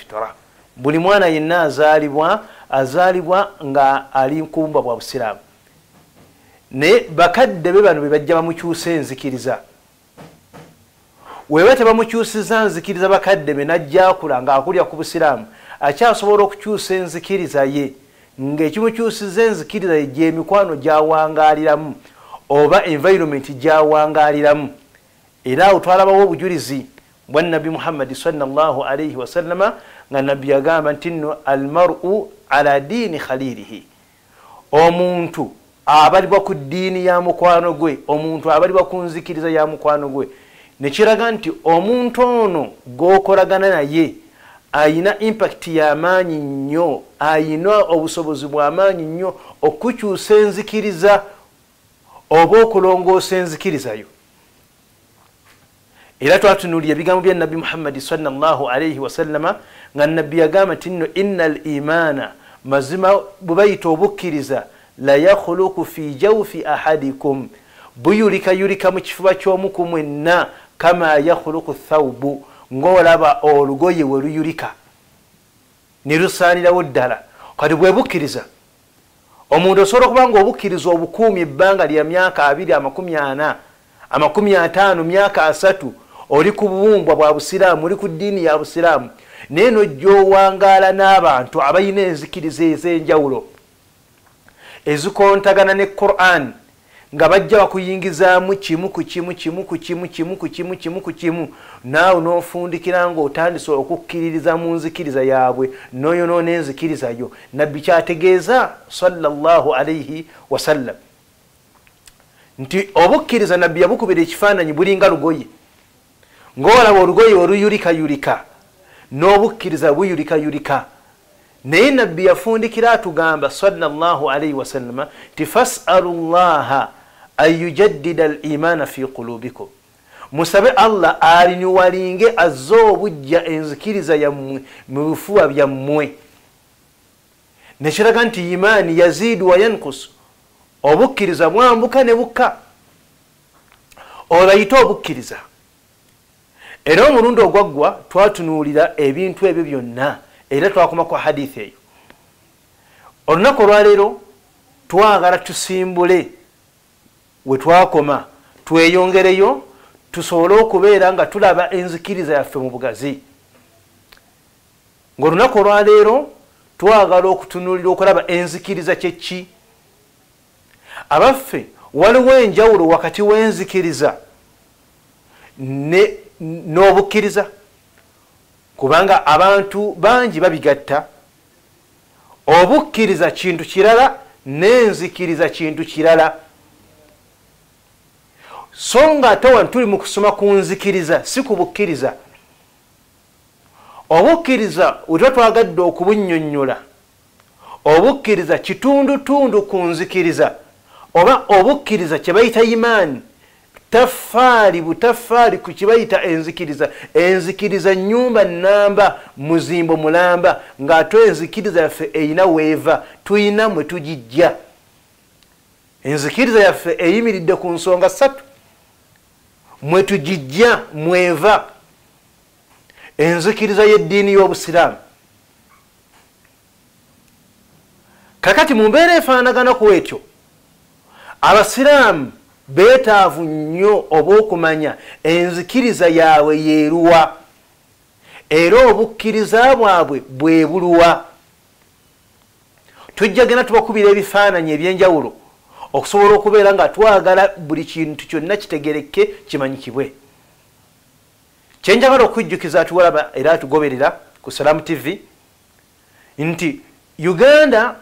alfitra. Buli mwana yenna azaalibwa nga ali nkumba bwa busiraamu, naye bakadde be bano be bajja bamukyusa enzikiriza. Weba tebamukyusiza nzikiriza bakadde be, najja akula ng'akulya ku busiraamu, akyasobola okukyusa enzikiriza ye, ng'ekimukyusiza enzikiriza ye gy'emikwano gy'awangaaliramu oba environment gy'awangaaliramu. Era awo twalabawo obujulizi bwa Nabbi Muhammadi sallallahu alaihi wasallama, nga Nabbi yagamba nti nno almaru ala diini khalilihi, omuntu abalibwa ku ddiini ya mukwano gwe, omuntu abalibwa ku nzikiriza ya mukwano gwe. Nekiraga nti omuntu ono gw'okolagana naye ayina impact y'amaanyi nnyo, ayina obusobozi bw'amaanyi nnyo okukyusa enzikiriza oba okulongoosa enzikiriza yo. Era twatunuulira ebigambo bya Nabbi Muhammadi sallallahu alaihi wasallama, nga Nabbi yagamba nti nno inna al imaana, mazima bwe bayita obukkiriza, la yakhluqu fi jawfi ahadikum, buyulikayulika mu kifuba ky'omu ku mwenna, kama yakhluqu thawbu, ng'olaba olugoye we luyulika ne lusaanirawo ddala. Kati bwe bukkiriza, omuntu osobola okuba nga obukkiriza obukuumi ebbanga lya myaka 20, 40, 50, myaka 30, oli ku bubumbwa bwa busiraamu, oli ku ddiini ya busiraamu, naye n'ojja owangaala n'abantu abalina enzikiriza ez'enjawulo ezikontagana ne Quran, nga bajja bakuyingizaamu kimu ku kimu, kimu ku kimu, kimu ku kimu, kimu ku kimu, naawe n'ofundikira ng'otandise okukkiririza mu nzikiriza yaabwe, n'oyonoona enzikiriza yo. Nabbi kyategeeza sallallahu alaihi wasallam nti obukkiriza Nabbi yabukubira ekifaananyi bulinga lugoye, ng'olaba olugoye oluyulikayulika n'obukkiriza buyulikayulika. Naye Nabbi yafundikira atugamba sallallahu alaihi wasallama nti fasalu llaha an yujaddida al imaana fi qulubikum, musabe Allah alinyuwalinge azze obujja enzikiriza yammwe mu bifuba byammwe. Nekiraga nti imaani yaziidu wa yankusu, obukkiriza bwambuka ne bukka, obayite obukkiriza. Era omulundi ogwaggwa twatunuulira ebintu ebyo byonna, era twakoma ku hadithi eyo. Olunaku olwaleero twagala tusimbule we twakoma, tweyongereyo tusobole okubeera nga tulaba enzikiriza yaffe mu bugazi. Ng'olunaku olwaleero twagala okutunuulira okulaba enzikiriza kye ki. Abaffe, waliwo enjawulo wakati w'enzikiriza n'obukkiriza, kubanga abantu bangi babigatta. Obukkiriza kintu kirala n'enzikiriza kintu kirala. So nga ate wano tuli mu kusoma ku nzikiriza, si ku bukkiriza. Obukkiriza we tuba twagadde okubunnyonnyola, obukkiriza kitundutundu ku nzikiriza, oba obukkiriza kye bayita imaani, tafaali butafaali ku kibayita enzikiriza. Enzikiriza nnyumba nnamba, muzimbo mulamba, ng'ate enzikiriza yaffe eyina weeva, tuyina mwe tugijja. Enzikiriza yaffe eyimiridde ku nsonga ssatu: mwe tugijja, mweva. Enzikiriza y'eddiini y'obusiraamu. Kakati mu mbeera efaanagana ku etyo, abasiraamu beetaavu nnyo oba okumanya enzikiriza yaabwe yeeruwa, era obukkiriza bwabwe bwe buluwa. Tujja genda tubakubira ebifaananyi ebyenjawulo okusobola okubeera nga twagala buli kintu kyonna kitegereke, kimanyikibwe. Kyenjagala okujjukiza atuwalaba era atugoberera ku Salamu TV nti Uganda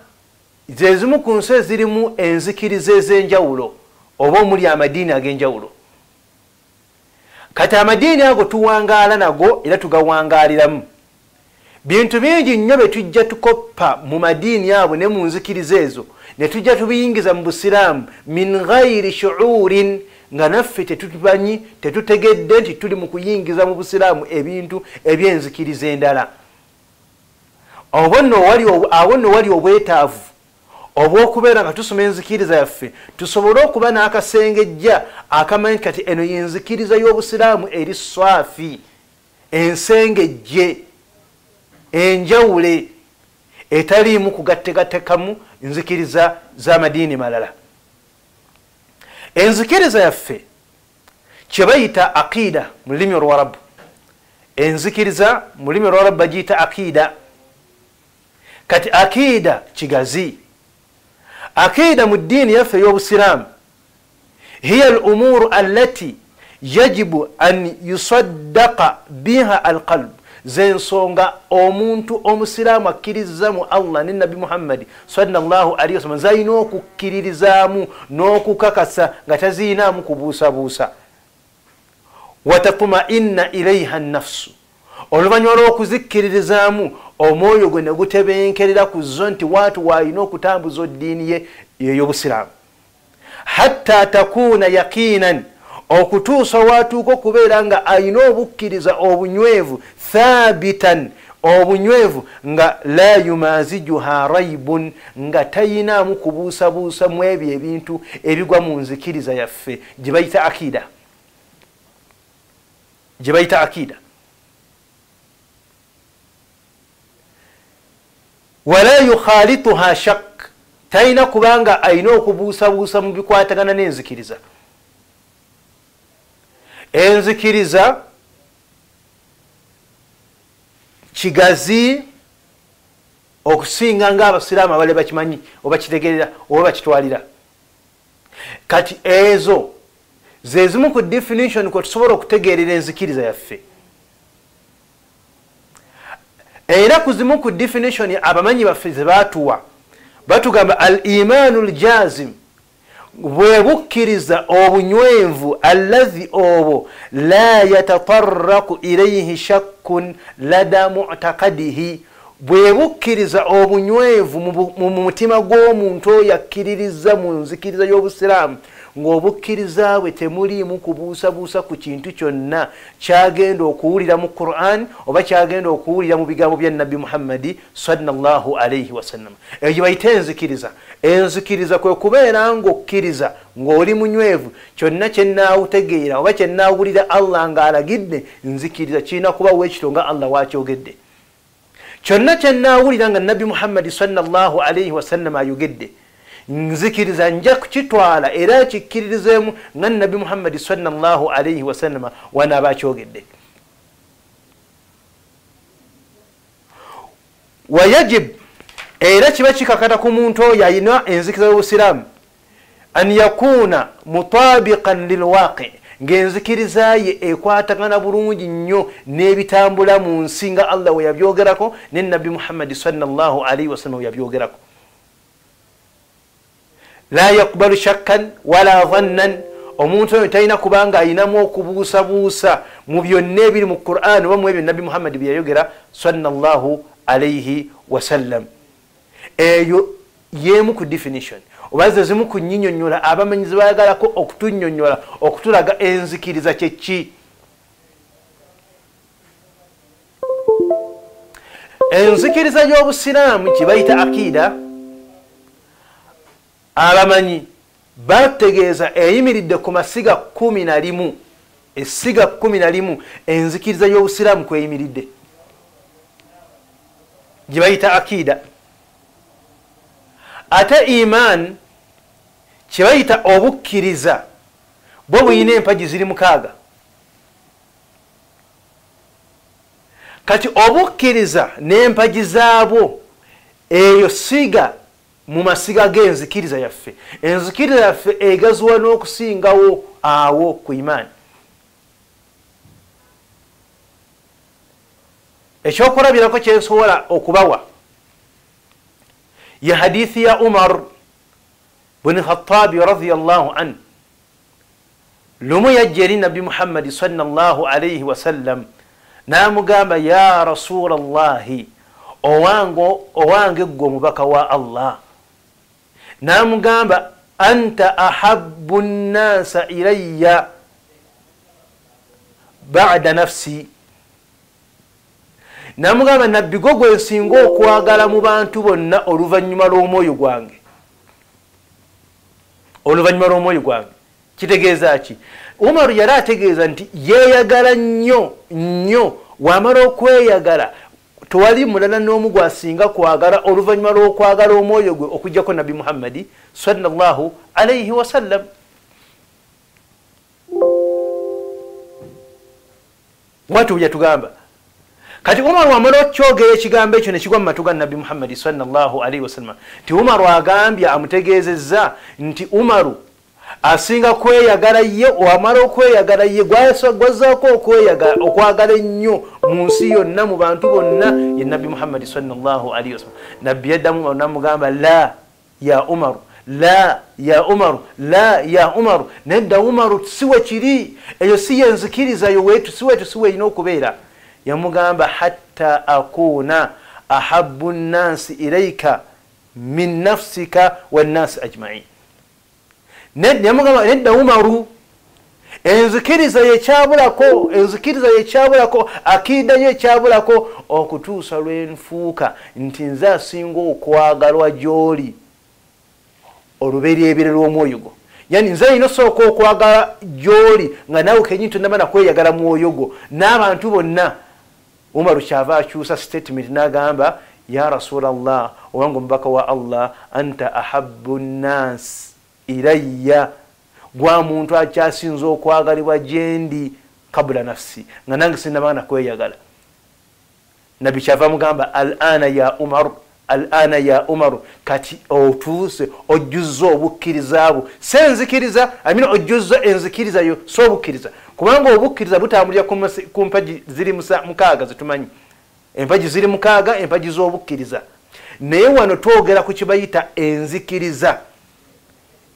ze zimu ku nsi ezirimu enzikiriza ez'enjawulo oba omuli amadiini ag'enjawulo. Kati amadiini ago tuwangaala nago era tugawangaaliramu. Bintu bingi nnyo bye tujja tukoppa mu madiini abo ne mu nzikiriza ezo, ne tujja tubiyingiza mu busiraamu min ghairi shuurin, nga naffe tetubanyi, tetutegedde nti tuli mu kuyingiza mu busiraamu ebintu eby'enzikiriza endala. Awo nno wali obwetaavu obw'okubeera nga tusoma enzikiriza yaffe, tusobole okuba n'akasengejja akamanyi kati eno y'enzikiriza y'obusiraamu eri swafi, ensengejje, Enjawule etaliimu kugattegattekamu nzikiriza z'amadiini malala. Enzikiriza yaffe kye bayita aqida mu lulimi Olwarabu, enzikiriza mu lulimi Olwarabu bagiyita aqida. Kati aqida kigazi. Aqida mu ddiini yaffe ey'Obusiraamu hiya al umuru allati yajibu an yusaddaqa biha alqalb, zensonga omuntu omusiraamu akkiriza mu Allah ne Nabbi Muhammadi sallallahu alaihi wasallam zalina okukkiririzaamu n'okukakasa nga taziinaamu kubuusabuusa. Watatumainna ilaiha nafsu, oluvannyuma lw'okuzikkiririzaamu omwoyo gwe ne gutebenkerera ku zo nti waatu waalina okutambuza eddiini ye ey'Obusiraamu. Hatta takuuna yaqiinan, okutuusa watuuka okubeera nga alina obukkiriza obunywevu, thabitan, obunywevu nga la yumazijuha raibun, nga tayinaamu kubuusabuusa mu ebyo ebintu ebigwa mu nzikiriza yaffe gye bayita akida, gye bayita akida. Wala yukhalituha shak, talina kubanga alina okubuusabuusa mu bikwatagana n'enzikiriza. Enzikiriza kigazi okusinga ng'Abasiraamu abale bakimanyi oba kitegeerera oba bakitwalira. Kati ezo ze zimu ku definition kwe tusobola okutegeerera enzikiriza yaffe. Era ku zimu ku definition abamanyi baffe ze baatuwa, batugamba al imaanu ljazim, bwe bukkiriza obunywevu allazi obwo la yatatarraku ilaihi shakkun lada mu'taqadihi, bwe bukkiriza obunywevu mu mutima gw'omuntu oyo akkiririza mu nzikiriza y'Obusiraamu, ng'obukkiriza bwe temuliimu kubuusabuusa ku kintu kyonna kyagenda okuwulira mu Quran oba kyagenda okuwulira mu bigambo bya Nabbi Muhammadi sallallahu alaihi wasallam. Eyo gye bayita enzikiriza. Enzikiriza kwe kubeera ng'okkiriza ng'oli munywevu, kyonna kye nnaawutegeera oba kye nnaawulira Allah ng'alagidde, nzikiriza kirina kuba weekito nga Allah wakyogedde. Kyonna kye nnaawulira nga Nabbi Muhammadi sallallahu alaihi wasallam ayogedde, nzikiriza nja kukitwala era kikkiririzeemu nga Nabbi Muhammadi sallallahu alaihi wasallama wanaaba akyogedde. Wayajib, era kiba kikakata ku muntu oyo alina enzikiriza y'Obusiraamu an yakuuna mutabiqan lilwaqi, ng'enzikiriza ye ekwatagana bulungi nnyo n'ebitambula mu nsi nga Allah we yabyogerako ne Nabbi Muhammadi sallallahu alaihi wasallam we yabyogerako. La yakbalu shakkan wala dhannan, omuntu oyo talina kubanga ayinamu okubuusabuusa mu byonna ebiri mu Quran oba mu ebyo Nabbi Muhammadi bye yayogera sallallahu alaihi wasallam. Eyo yemu ku definition oba ze zimu ku nnyinyonnyola abamanyi ze bayagalako okutunnyonnyola okutulaga enzikiriza kye ki. Enzikiriza y'Obusiraamu kye bayita akida, abamanyi bategeeza eyimiridde ku masiga 11, essiga 11 enzikiriza y'Obusiraamu kweyimiridde gye bayita akida. Ate iman kye bayita obukkiriza bwo buyina empagi ziri 6. Kati obukkiriza n'empagi zaabwo eyo siga mu masiga g'enzikiriza yaffe. Enzikiriza yaffe egaziwa n'okusingawo awo ku imaani. Ekyokulabirako kye nsobola okubawa ye hadithi ya Umar bun Khattabi radhiyallahu anhu. Lumu yajja eri Nabbi Muhammadi sallallahu alaihi wasallam n'amugamba, ya Rasulallahi, owange ggwe omubaka wa Allah. N'amugamba, anta ahabbu nnasa ilayya ba'da nafsi. N'amugamba, Nabbi gwe gwe nsinga okwagala mu bantu bonna oluvannyuma lw'omwoyo gwange. Oluvannyuma lw'omwoyo gwange kitegeeza ki? Umaru yali ategeeza nti yeeyagala nnyo nnyo, wamala okweyagala tewali mulala n'omu gwasinga kwagala oluvannyuma lw'okwagala omwoyo gwe okuggyako Nabbi Muhammadi sallallahu alayhi wasallam. Watu yatugamba kati Umar wamala okyogera ekigambo ekyo ne kigwa mu matu ga Nabbi Muhammadi sallallahu alayhi wasallam nti Umaru agambye amutegeezezza nti Umaru asinga kweyagala ye, wamala okweyagala ye gwazzaako okwagala ennyo mu nsi yonna mu bantu bonna ye Nabbi Muhammadi sallallahu alayhi wasallam. Nabbi yaddamu namugamba la ya Umaru, la ya Umaru, la ya Umaru, nedda Umaru siwe kiri, eyo si yenzikiriza yo wetu, si wetu, si weerina okubeera. Yamugamba hatta akuna ahabbu nnansi ilayka min nafsika wannasi ajmain. Yamugamba nedda Umaru, enzikiriza yekyabulako, enzikiriza yekyabulako, akida yekyabulako okutuusa lwenfuuka nti nze asinga okwagalwa gy'oli olubereberye lw'omwoyo gwo. Yani nze alina osooka okwagala gy'oli nga naawe kennyini tonnaba na kweyagala mwoyo gwo n'abantu bonna. Umaru kyava akyusa statement n'agamba ya Rasulallah, owange omubaka wa Allah, anta ahabbu nnansi ilayya, gwa muntu akyasinze okwagalibwa gyendi kabula nafsi, nga nange sinnaba na kweyagala. Nabbi kyava amugamba al-ana ya Umaru, al-ana ya Umaru, kati otuuse ojjuzza obukkiriza bwo, si enzikiriza, amina ojjuzza enzikiriza yo, si obukkiriza, kubanga obukkiriza butambulira ku mpagi ziri mukaaga zetumanyi, empagi ziri mukaaga, empagi z'obukkiriza. Naye wano twogera ku kibayita enzikiriza,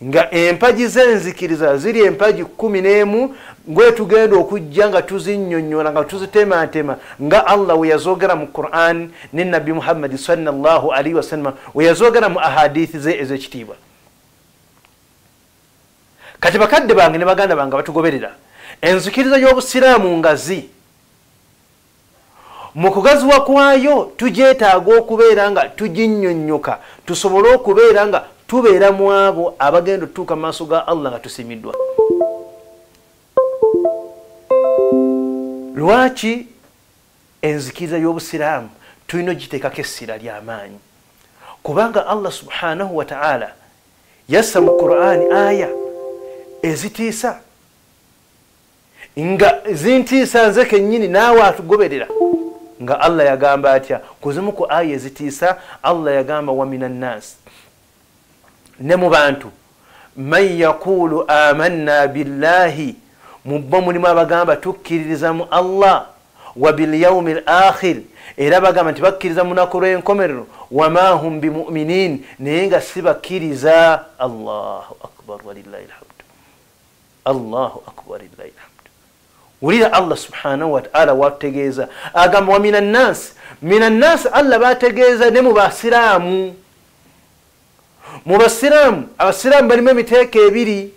nga empagi z'enzikiriza ziri empagi 11 ngwetugenda okujja nga tuzinnyonnyola nga tuzitematema nga Allah we yazoogera mu Quran ne Nabbi Muhammad sallallahu alaihi wasallam we yazoogera mu ahadithi ze ez'ekitiibwa. Kati bakadde bange ne baganda bange batugoberera, enzikiriza y'obusiraamu ngazi, mu kugaziwa kwayo tugyetaaga okubeera nga tuginnyonnyoka tusobole okubeera nga tubeera mu abo abagenda otutuuka mu maaso ga Allah nga tusiimiddwa. Lwaki enzikiriza y'obusiraamu tulina ogiteekako essira ly'amaanyi? Kubanga Allah subhanahu wa ta'ala yassa mu Qur'ani aya ezitiisa, nga zintiisa nze kennyini naawe atugoberera. Nga Allah yagamba atya? Kuzimu ku aya ezitiisa Allah yagamba wa minan nas, ne mu bantu, man yaqulu amanna billahi, mu bo mulimu abagamba tukkiririza mu Allah, wa bil yawmil akhir, era bagamba nti bakkiriza mu lunaku lw'enkomerero, wama hum bimuminin, naye nga si bakkiriza. Allahu akbar walillahi alhamdu, Allahu akbar walillahi alhamdu. Wulira Allah subhanahu wa ta'ala watutegeeza, agamba wa minan nas, minan nas Allah bategeeza ne mu basiraamu. Mu basiraamu, abasiraamu balimu emiteeko ebiri.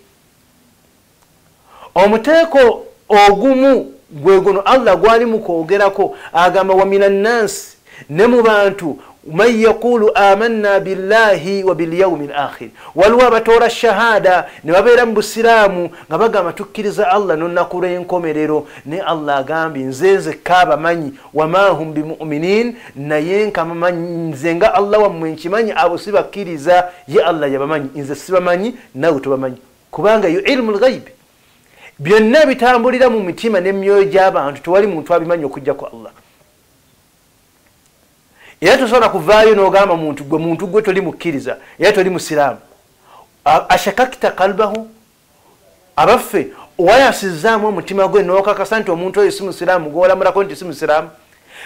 Omuteeko ogumu gwe guno Allah gwali mu kwogerako, agamba wa minan nas, ne mu bantu, man yaqulu amanna billahi wa bil yawmil akhir, waliwo abatoola shahada ne babeera mu busiraamu nga bagamba tukkiriza Allah n'olunaku lw'enkomerero, ne Allah agambye nze nzekka abamanyi, wama hum bimuminin, naye nkabamanyi nze nga Allah wammwe nkimanyi, abo si bakkiriza, ye Allah yabamanyi, nze sibamanyi naawe tobamanyi, kubanga yo ilmu lghaibi, byonna bitambulira mu mitima n'emyoyo gy'abantu, tewali muntu abimanyi okuggyako Allah. Era tosobola kuvaayo n'ogamba muntu gwe, muntu gwe toli mukkiriza era toli musiraamu. Ashakakita kalbahu, abaffe wayasizaamu omutima gwe n'okakasa nti omuntu oyo si musiraamu, gw'olamulako nti si musiraamu.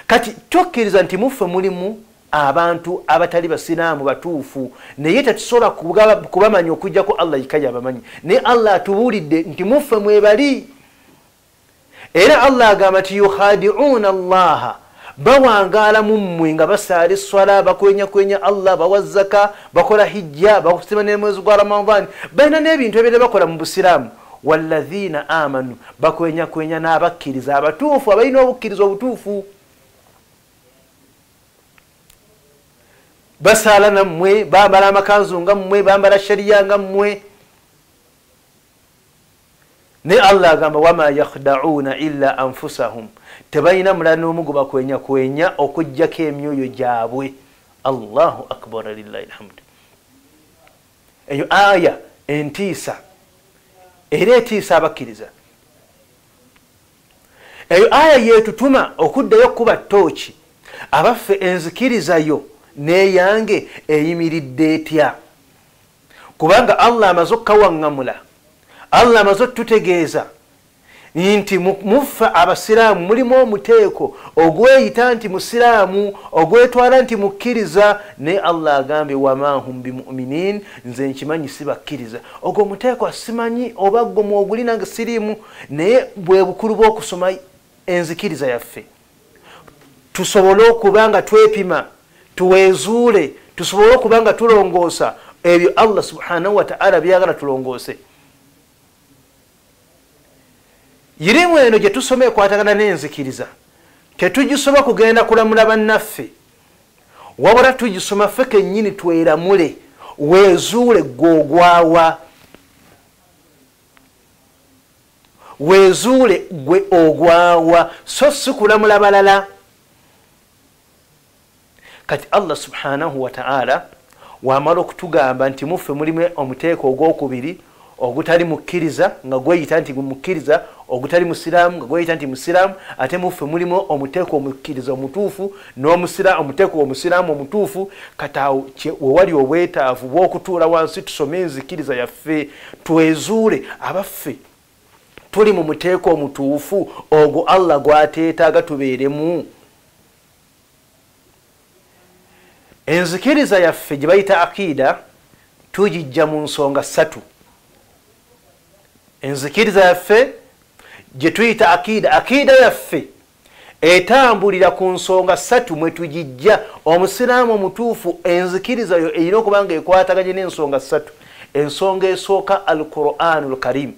Kati tokkiriza nti muffe mulimu abantu abatali basiraamu batuufu, naye tetusobola kubamanya okuggyako Allah yekka y'abamanyi. Naye Allah atubuulidde nti muffe mwebali. Era Allah agamba nti yukhadi'uuna Allaha, bawangaala mu mmwe nga basaala esswala, bakwenyakwenya Allah, bawa zaka, bakola hijja, bakusima n'omwezi gwa Ramadhan, balina n'ebintu ebirala bakola mu busiraamu. Walladhina amanu, bakwenyakwenya n'abakkiriza abatuufu, abalina obukkiriza obutuufu, basaala nammwe, bambala amakanzu nga mmwe, bambala shariya nga mmwe, Ne Allah agamba wama yakhda'una illa anfusahum, tebalina mulala n'omu gwe bakwenya kwenya okuggyako emyoyo gyabwe. Allahu akbar, lillahi alhamdu. Eyo aya entiisa, era etiisa abakkiriza. Eyo aya yetutuma okuddayo okuba ttooki. Abaffe, enzikiriza yo n'eyange eyimiridde etya? Kubanga Allah amaze okkawaŋŋamula, Allah amaze otutegeeza nti muffe abasiraamu mulimu omuteeko ogweyita nti musiraamu, ogwetwala nti mukkiriza, naye Allah agambye wama hum bimuminin, nze nkimanyi si bakkiriza. Ogwo omuteeko simanyi oba gwo mwoguli nange siriimu, naye bwe bukulu bw'okusoma enzikiriza yaffe, tusobole okuba nga twepima, tuwezuule, tusobole okuba nga tulongoosa ebyo Allah subhanahu wa ta'ala byagala tulongoose. Yirimu eno gye tusoma ekwatagana n'enzikiriza tetugisoma kugenda kulamula bannaffe, wabula tugisoma ffe kennyini tweramule, weezuule gwe ogwawa, weezuule gwe ogwawa, so si kulamula balala. Kati Allah subhanahu wa ta'ala wamala okutugamba nti muffe mulimu omuteeko ogwokubiri ogutali mukkiriza nga gweyita nti mukkiriza, ogutali musiraamu nga gweyita nti musiraamu, ate muffe mulimu omuteeko omukkiriza omutuufu n'omusiraamu, omuteeko omusiraamu omutuufu. Kati awo wewali obwetaavu bw'okutuula wansi tusome enzikiriza yaffe, twezuule abaffe tuli mu muteeko omutuufu ogwo Allah gw'ateetaaga tubeeremu. Enzikiriza yaffe gye bayita akiida tugijja mu nsonga ssatu. Enzikiriza yaffe gye tuyita akiida, akiida yaffe etambulira ku nsonga ssatu mwe tugijja. Omusiraamu omutuufu enzikiriza yo erina okuba nga ekwataganye n'ensonga ssatu. Ensonga esooka al-Qur'anul Karim.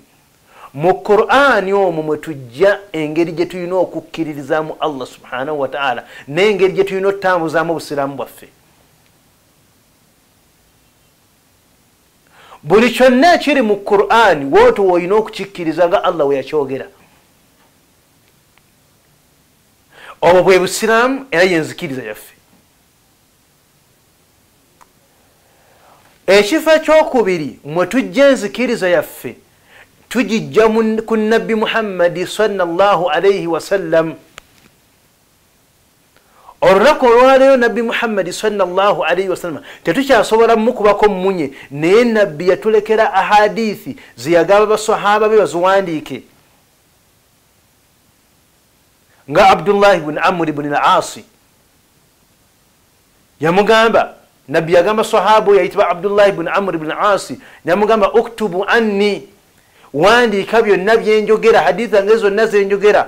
Mu Qur'ani omwo mwe tujja engeri gye tulina okukkiririzaamu Allah subhanahu wa ta'ala n'engeri gye tulina okutambuzaamu obusiraamu bwaffe. Buli kyonna ekiri mu Qur'ani wooto woolina okukikkiriza nga Allah we yakyogera. Obwo bwe busiraamu era yenzikiriza yaffe. Ekifo ekyokubiri mwe tujja enzikiriza yaffe tugijja ku Nabbi Muhammadi sallallahu alayhi wasallam. Olunaku olwaleero Nabbi Muhammadi sallallahu alayhi wasallam tetukyasobola mukubako mmunye, naye Nabbi yatulekera ahadithi zeyagamba basahaba be baziwandiike, nga Abdullahi bun Amr ibn al-Asi yamugamba, Nabbi yagamba sahaba yayitibwa Abdullahi bun Amr ibn al-Asi, yamugamba uktubu anni, wandiika byonna byenjogera, hadithi zange zonna zenjogera.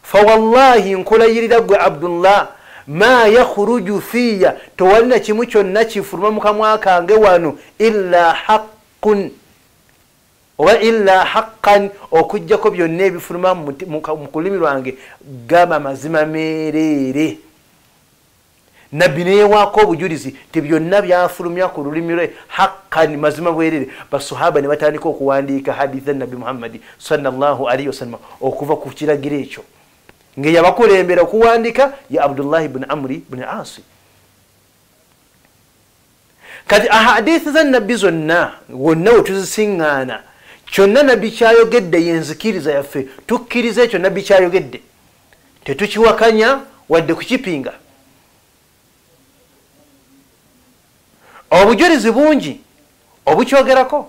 Fawallahi nkulayirira gwe Abdullah, ma yakhruju fiya, tewalina kimu kyonna kifuluma mu kamwa kange wano illa haqqun oba illa haqqan, okuggyako byonna ebifuluma mu kulimi lwange gaba mazima meereere. Nabbi neyewaako obujulizi ti byonna byafulumya ku lulimi lwe haqqan, mazima bwerere. Basahaba ne batandika okuwandiika hadithi za Nabbi Muhammadi sallallahu alayhi wasallam okuva ku kiragiro ekyo, ng'eyabakulembera okuwandika ya Abdullahi bun Amri bun Asi. Kati ahadithi za Nabbi zonna wonna we tuzisiŋŋaana, kyonna Nabbi kyayogedde yenzikiriza yaffe, tukkiriza ekyo Nabbi kyayogedde, tetukiwakanya wadde kukipinga. Obujulizi bungi obukyogerako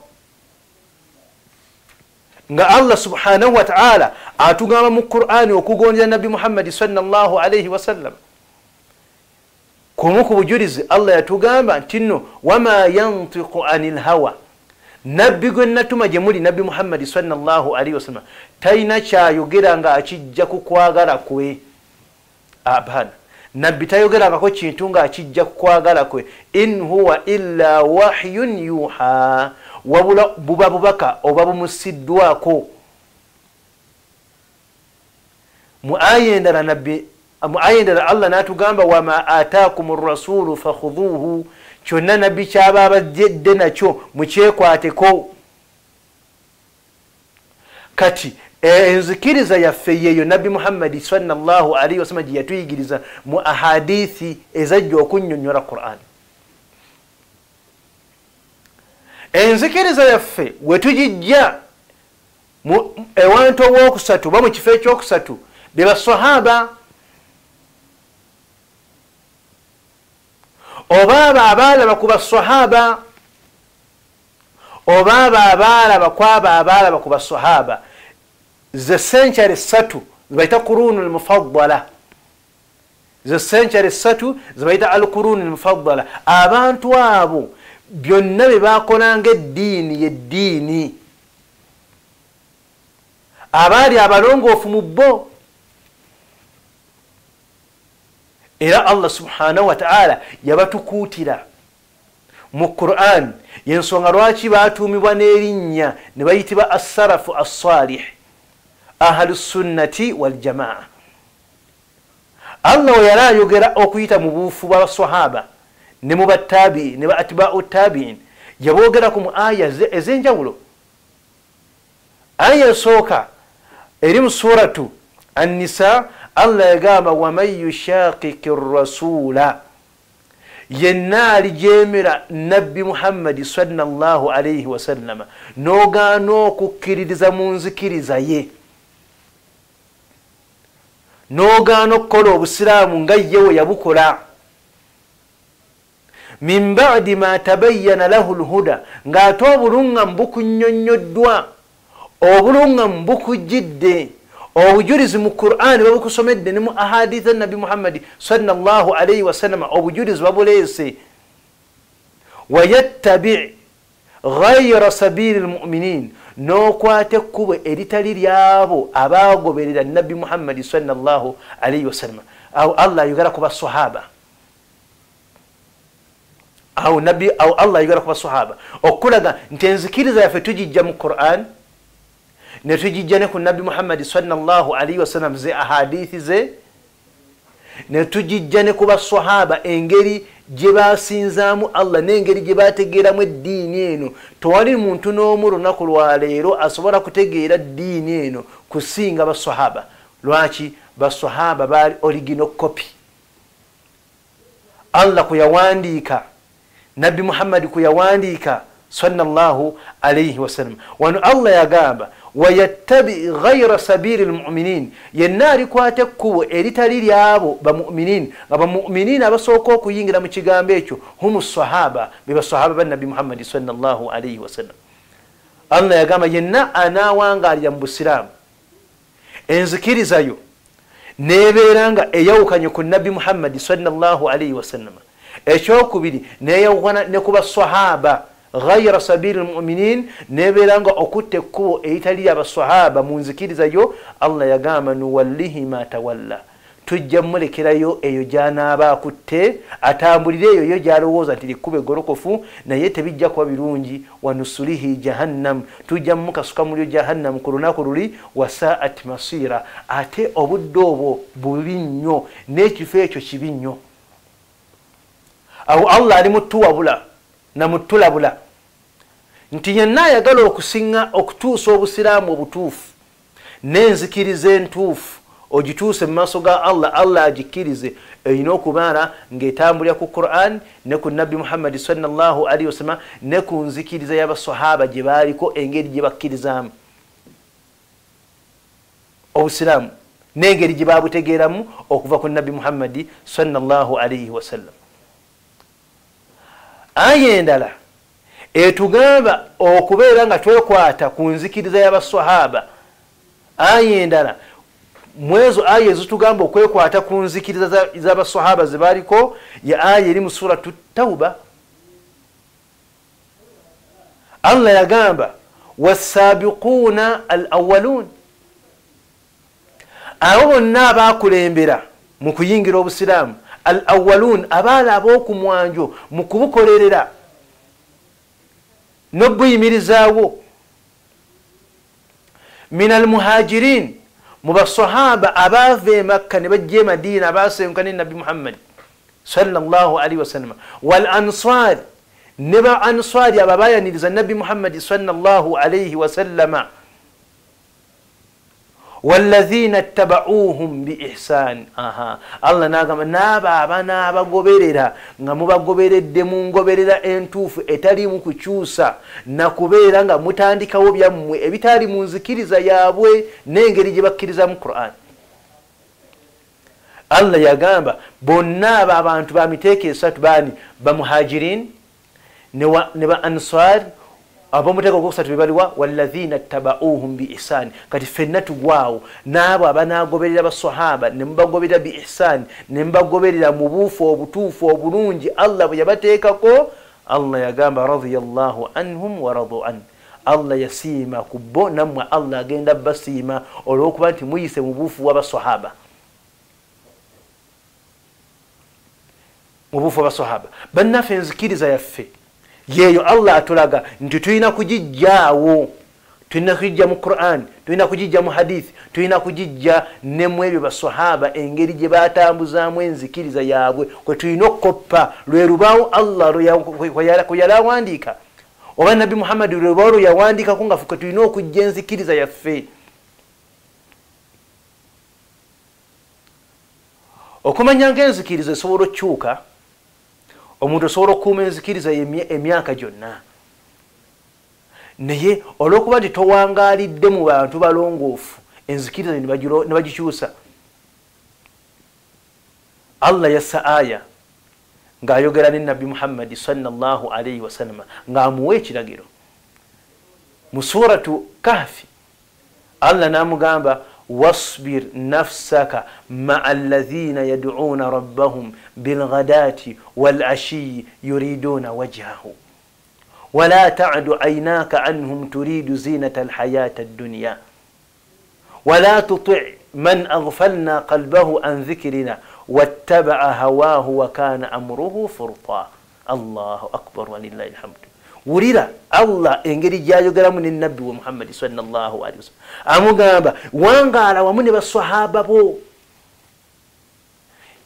nga Allah subhanahu wa ta'ala atugamba mu Qur'ani okugondera Nabbi Muhammadi sallallahu alayhi wasallam. Kumu ku bujulizi Allah yatugamba nti nno wama yantiqu anil hawa, Nabbi gwe natuma gye muli Nabbi Muhammadi sallallahu alayhi wasallam talina kyayogera nga akijja ku kwagala kwe. Abana Nabbi tayogerangako kintu nga akijja ku kwagala kwe. In huwa illa wahyun yuha, wabula buba bubaka oba bumusiddwako. Mu aya endala Nabbi, mu aya endala Allah n'atugamba wama ataakum rasulu fakhudhuhu, kyonna Nabbi kyaba abajjedde nakyo mukyekwateko. Kati enzikiriza yaffe yeeyo Nabbi Muhammadi sallallahu alaihi wasallam gye yatuyigiriza mu ahadithi ezajja okunnyonnyola Quran. Enzikiriza yaffe we tugijja ewantu owookusatu oba mu kifo ekyokusatu be basahaba oba abo abaalaba ku basahaba oba abo abaalaba ku abo abaalaba ku basahaba, ze senkyale ssatu zebayita kurunu lmufaddala, ze senkyale ssatu zebayita alkurunu lmufaddala. Abantu abo byonna bye bakolanga eddiini yeddiini, abaali abalongoofu mu bo. Era Allah subhanahu wa ta'ala yabatukuutira mu Quran, yensonga lwaki baatuumibwa n'erinnya ne bayitibwa assarafu assalih, ahlu sunnati waljamaa. Allah we yali ayogera okuyita mu buufu bw'abasahaba ne mu battabiin ne ba atba'u tabiin, yaboogerako mu aya ez'enjawulo. Aya esooka eri mu suratu An-Nisa, Allah yagamba waman yushaqiki rasula, yenna alijemera Nabbi Muhammadi sallallahu alaihi wasallama n'ogaana okukkiririza mu nzikiriza ye, n'ogaana okukola obusiraamu nga ye we yabukola, min ba'di ma tabayyana lahu lhuda, ng'ate obuluŋŋamu bukunnyonnyoddwa, obuluŋŋamu bukujjidde, obujulizi mu Qur'ani babukusomedde ne mu ahaditha Nabbi Muhammadi sallallahu alaihi wasallama, obujulizi babuleese. Wayattabi ghayra sabili lmuminin, n'okwata ekkubo eritali lyabo abaagoberera Nabbi Muhammadi sallallahu alaihi wasallama. Awo Allah ayogera ku basahaba, awo nabbi, awo Allah ayogera ku basahaba okulaga nti enzikiriza yaffe tugijja mu Qur'an ne tugijja ne ku Nabbi Muhammadi sallallahu alaihi wasallam ze ahadithi ze, ne tugijja ne ku basahaba engeri gye basinzaamu Allah n'engeri gye bategeeramu eddiini eno. Tewali muntu n'omu lunaku lwaleero asobola kutegeera ddiini eno kusinga basahaba. Lwaki? Basahaba baali original copy. Allah kwe yawandiika, Nabbi Muhammadi kwe yawandiika sallallahu alaihi wasallam. Wano Allah yagamba wayattabi ghayra sabili lmuminin, yenna alikwata ekkubo eritali lyabo bamuminin, nga bamuminin abasooka okuyingira mu kigambo ekyo humu sahaba, be basahaba ba Nabbi Muhammadi sallallahu alaihi wasallam. Allah yagamba yenna anaawangaalira mu busiraamu enzikirizayo nebeera nga eyawukanye ku Nabbi Muhammadi sallallahu alaihi wasallam, ekyokubiri neyawukana ne ku basahaba ghayra sabili lmuminin, nebeera nga okutta ekkubo eritali abasahaba mu nzikiriza yo. Allah yagamba nuwallihi ma tawalla, tujja mmulekerayo eyo gy'anaaba akutte atambulire eyo yo gy'alowooza nti likkubo eggolokofu, naye tebijja kuba birungi. Wanusulihi jahannam, tujja mmukasuka mulyo jahannam ku lunaku luli, wasaat masira, ate obudde obwo bubi nnyo n'ekifo ekyo kibi nnyo. Awo Allah ali mutuwabula namutulabula nti yenna ayagala okusinga okutuusa obusiraamu obutuufu n'enzikiriza entuufu ogituuse mu maaso ga Allah, Allah agikkirize, erina okubaana ng'etambulira ku Quran ne ku Nabbi Muhammadi sallallahu alaihi wasallam ne ku nzikiriza y'abasahaba gye baaliko, engeri gye bakkirizaamu obusiraamu n'engeri gye baabutegeeramu okuva ku Nabbi Muhammadi sallallahu alaihi wasallam. Aya endala etugamba okubeera nga twekwata ku nzikiriza y'abasahaba. Aya endala mwezo aya ezitugamba okwekwata ku nzikiriza z'abasahaba ze baaliko ye aya eri mu suratu Tauba. Allah yagamba wasaabiquuna al awwaluun, abo bonna abaakulembera mu kuyingira obusiraamu, al awwaluun, abaala ab'okumwanjo mu kubukolerera n'obuyimirizaawo, min al muhajirin, mu basahaba abaava e Makka ne bajja e Madiina abaasenguka ne Nabbi Muhammad sallallahu alaihi wasallam, wal ansar, ne ba ansari abo abayaniriza Nabbi Muhammadi sallallahu alaihi wasallama, Walladhina tabauhum biihsan. Aha, Allah nagamba n'abo abanaabagoberera nga mubagoberedde mu ngoberera entuufu etaliimu kukyusa nakubeera nga mutandikawo byammwe ebitali mu nzikiriza yaabwe n'engeri gye bakkiriza mu Quran. Allah yagamba bonna abo abantu ba miteeko esatu, baani? Bamuhajirin ne ba ansar, abomuteeko ogwokusatu be baliwa? Walladhina tabauhum biihsani. Kati ffenna tugwawo n'abo abanaagoberera basahaba ne mubagoberera biihsani, ne mubagoberera mu buufu obutuufu obulungi Allah bwe yabateekako. Allah yagamba radiyallahu anhum wa radu an, Allah yasiima ku bo, nammwe Allah agenda basiima olw'okuba nti muyise mu buufu bw'abasahaba, mu buufu bw'abasahaba. Bannaffe enzikiriza yaffe yeeyo Allah atulaga nti tulina kugijjaawo, tulina kugijja mu Quran, tulina kugijja mu hadith, tulina kugijja ne mu ebyo basahaba engeri gye batambuzaamu enzikiriza yaabwe kwe tulina okukoppa. Lwe lubaawo Allah kwe yali awandiika, oba Nabbi Muhammad lwe lubaawo lwe yawandiikako nga ffe tulina okujja enzikiriza yaffe. Okumanya ng'enzikiriza esobola okukyuka, omuntu osobola okukuuma enzikiriza emyaka gyonna, naye olw'okuba nti towangaalidde mu bantu balongoofu enzikiriza ne bagikyusa. Allah yassa aya ng'ayogera ne Nabbi Muhammadi sallallahu alaihi wasallama ng'amuwa ekiragiro mu suratu Kahfi. Allah n'amugamba wasbir nafsaka maa alladhina yad'una rabbahum bilghadati walashiyi yuriduna wajhahu wala ta'du aynaka anhum turidu zinata alhayati addunya wala tuti' man aghfalna qalbahu an dhikrina wattaba'a hawahu wa kana amruhu furta. Allahu akbar walillahi alhamdu. Wulira Allah engeri gy'ayogeramu ne Nabbi wa Muhammad sallallahu alaihi wasallam, amugamba wangaala wamu ne basahaba bo,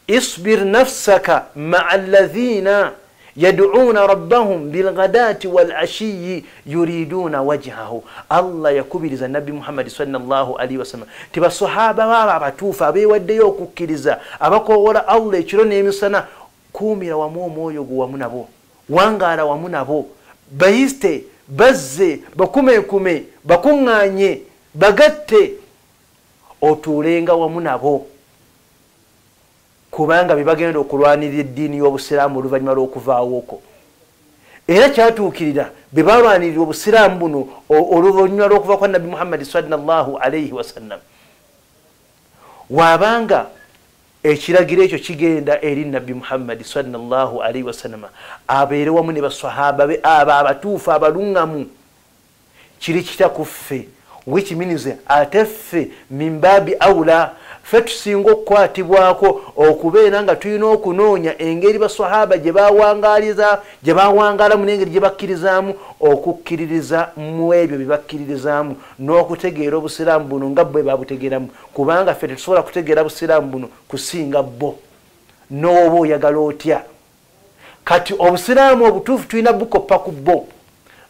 isbir nafsaka maa alladhina yad'una rabbahum bilghadati walashiyi yuriduna wajhahu. Allah yakubiriza Nabbi Muhammad sallallahu alaihi wasallam ti basahaba baba abatuufu abeewaddeyo okukkiriza abakoowola Allah ekiro n'emisana, kuumira wamu omwoyo gwo wamu nabo, wangaala wamu nabo, bayiste bazze bakumekume bakuŋŋaanye bagatte otuulenga wamu nabo, kubanga be bagenda okulwanirira eddiini y'obusiraamu oluvannyuma lw'okuvaawo. Era kyatuukirira be balwanirira obusiraamu buno oluvannyuma lw'okuva kwa Nabbi Muhammadi sallallahu alaihi wasallam. Waabanga ekiragiro ekyo kigenda eri Nabbi Muhammadi sallallahu alaihi wasallam abeere wamu ne basahaba be abo abatuufu abaluŋŋamu, kiri kitya ku ffe? Which means ate ffe mimbabi aula, ffe tusinga okukwatibwako okubeera nga tulina okunoonya engeri basahaba gye bawangaaliza, gye bawangaalamu n'engeri gye bakkirizaamu okukkiririza mu ebyo bye bakkiririzaamu n'okutegeera obusiraamu buno nga bwe babutegeeramu, kubanga ffe tetusobola kutegeera busiraamu buno kusinga bo n'oba oyagala otya. Kati obusiraamu obutuufu tulina bukoppa ku bo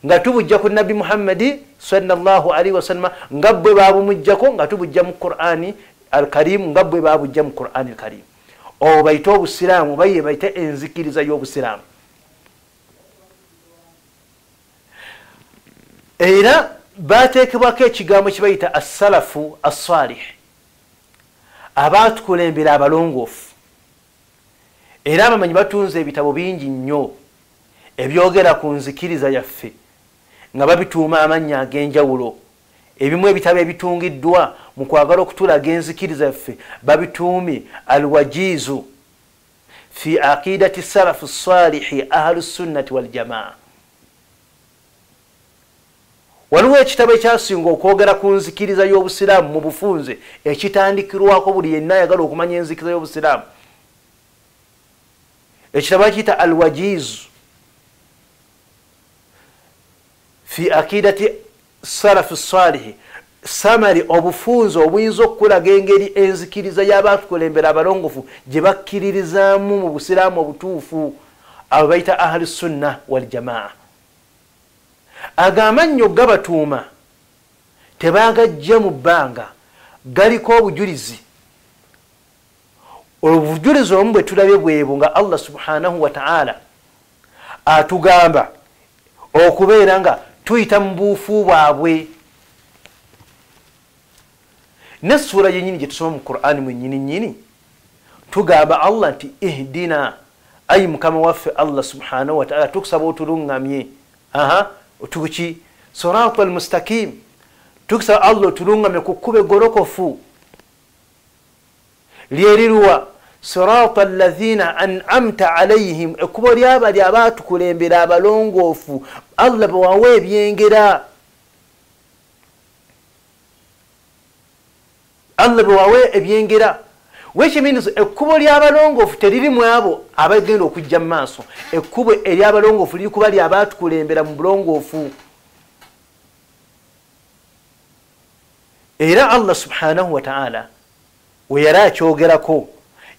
nga tubujja ku Nabbi Muhammadi sallallahu alaihi wasallam nga bwe babumuggyako, nga tubujja mu Qur'ani al-Karim nga bwe babujja mu Qur'ani al-Karim. Obo bayite obusiraamu, baye bayite enzikiriza y'obusiraamu. Era bateekebwako ekigambo kye bayita assalafu assalih, abaatukulembera abalongoofu. Era abamanyi batunze ebitabo bingi nnyo ebyogera ku nzikiriza yaffe nga babituuma amannya ag'enjawulo. Ebimu ebitabo ebitungiddwa mu kwagala okutulaga enzikiriza yaffe babituumye alwajiizu fi aqidati salafu salihi ahlu sunnati waljamaa. Waliwo ekitabo ekyasinga okwogera ku nzikiriza y'obusiraamu mu bufunze ekitandikirwako buli yenna ayagala okumanya enzikiriza y'obusiraamu. Ekitabo bakiyita alwajiizu fi aqidati salafu salihi, samari obufunze obuyinza okukulaga engeri enzikiriza y'abatukulembera abalongofu gye bakkiririzaamu mu busiraamu obutuufu, abo bayita ahlu sunna waljamaa. Ago amannyo gabatuuma tebagajja mu bbanga, Galiko obujulizi. Obujulizi omu bwe tulabye bwebwo nga Allah subhanahu wa ta'ala atugamba okubeera nga tuyita mu buufu bwabwe. Nessuula yennyini gye tusoma mu Qur'ani mwennyini nnyini tugamba Allah nti ihdina, ayi Mukama waffe Allah subhanahu wa ta'ala, tukusaba otulungamye otuki sirata almustaqim, tukusaba Allah otulungamye ku kkubo eggolokofu lyeriruwa sirata alladhina an'amta alayhim, ekkubo lyabali abaatukulembera abalongoofu Allah bewawa ebyengera, Allah bewawe ebyengera. Which means ekkubo ly'abalongoofu teriri mu abo abagenda okujja mu maaso. Ekkubo ery'abalongoofu liri kuba ly'abaatukulembera mu bulongoofu. Era Allah subhanahu wa ta'ala we yali akyogerako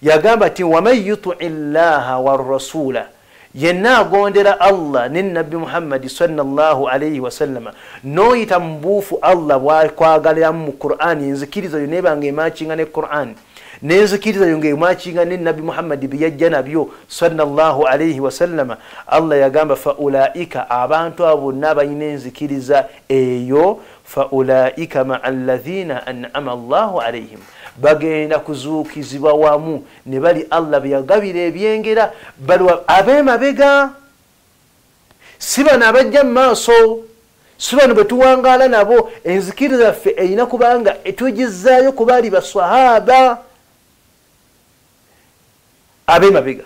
yagamba nti waman yutii llaha warrasula, yenna agondera Allah ne Nabbi Muhammadi sallallahu alayhi wasallama, n'oyita mu buufu Allah bw'akwagaliramu mu Qur'ani, enzikiriza yo neeba ng'emakinga ne Qur'ani, n'enzikiriza yo ng'emakinga ne Nabbi Muhammadi bye yajja nabyo sallallahu alayhi wasallama. Allah yagamba fa ulaika, abantu abo bonna abalina enzikiriza eyo, fa ulaika maa alladhina an'ama Allahu alayhim, bagenda kuzuukizibwa wamu ne bali Allah bye yagabira ebyengera. Baliwa ab'emabega, si bano abajja mu maaso, si bano bwe tuwangaala nabo. Enzikiriza yaffe erina kubanga etugizaayo ku baali baswahaba ab'emabega.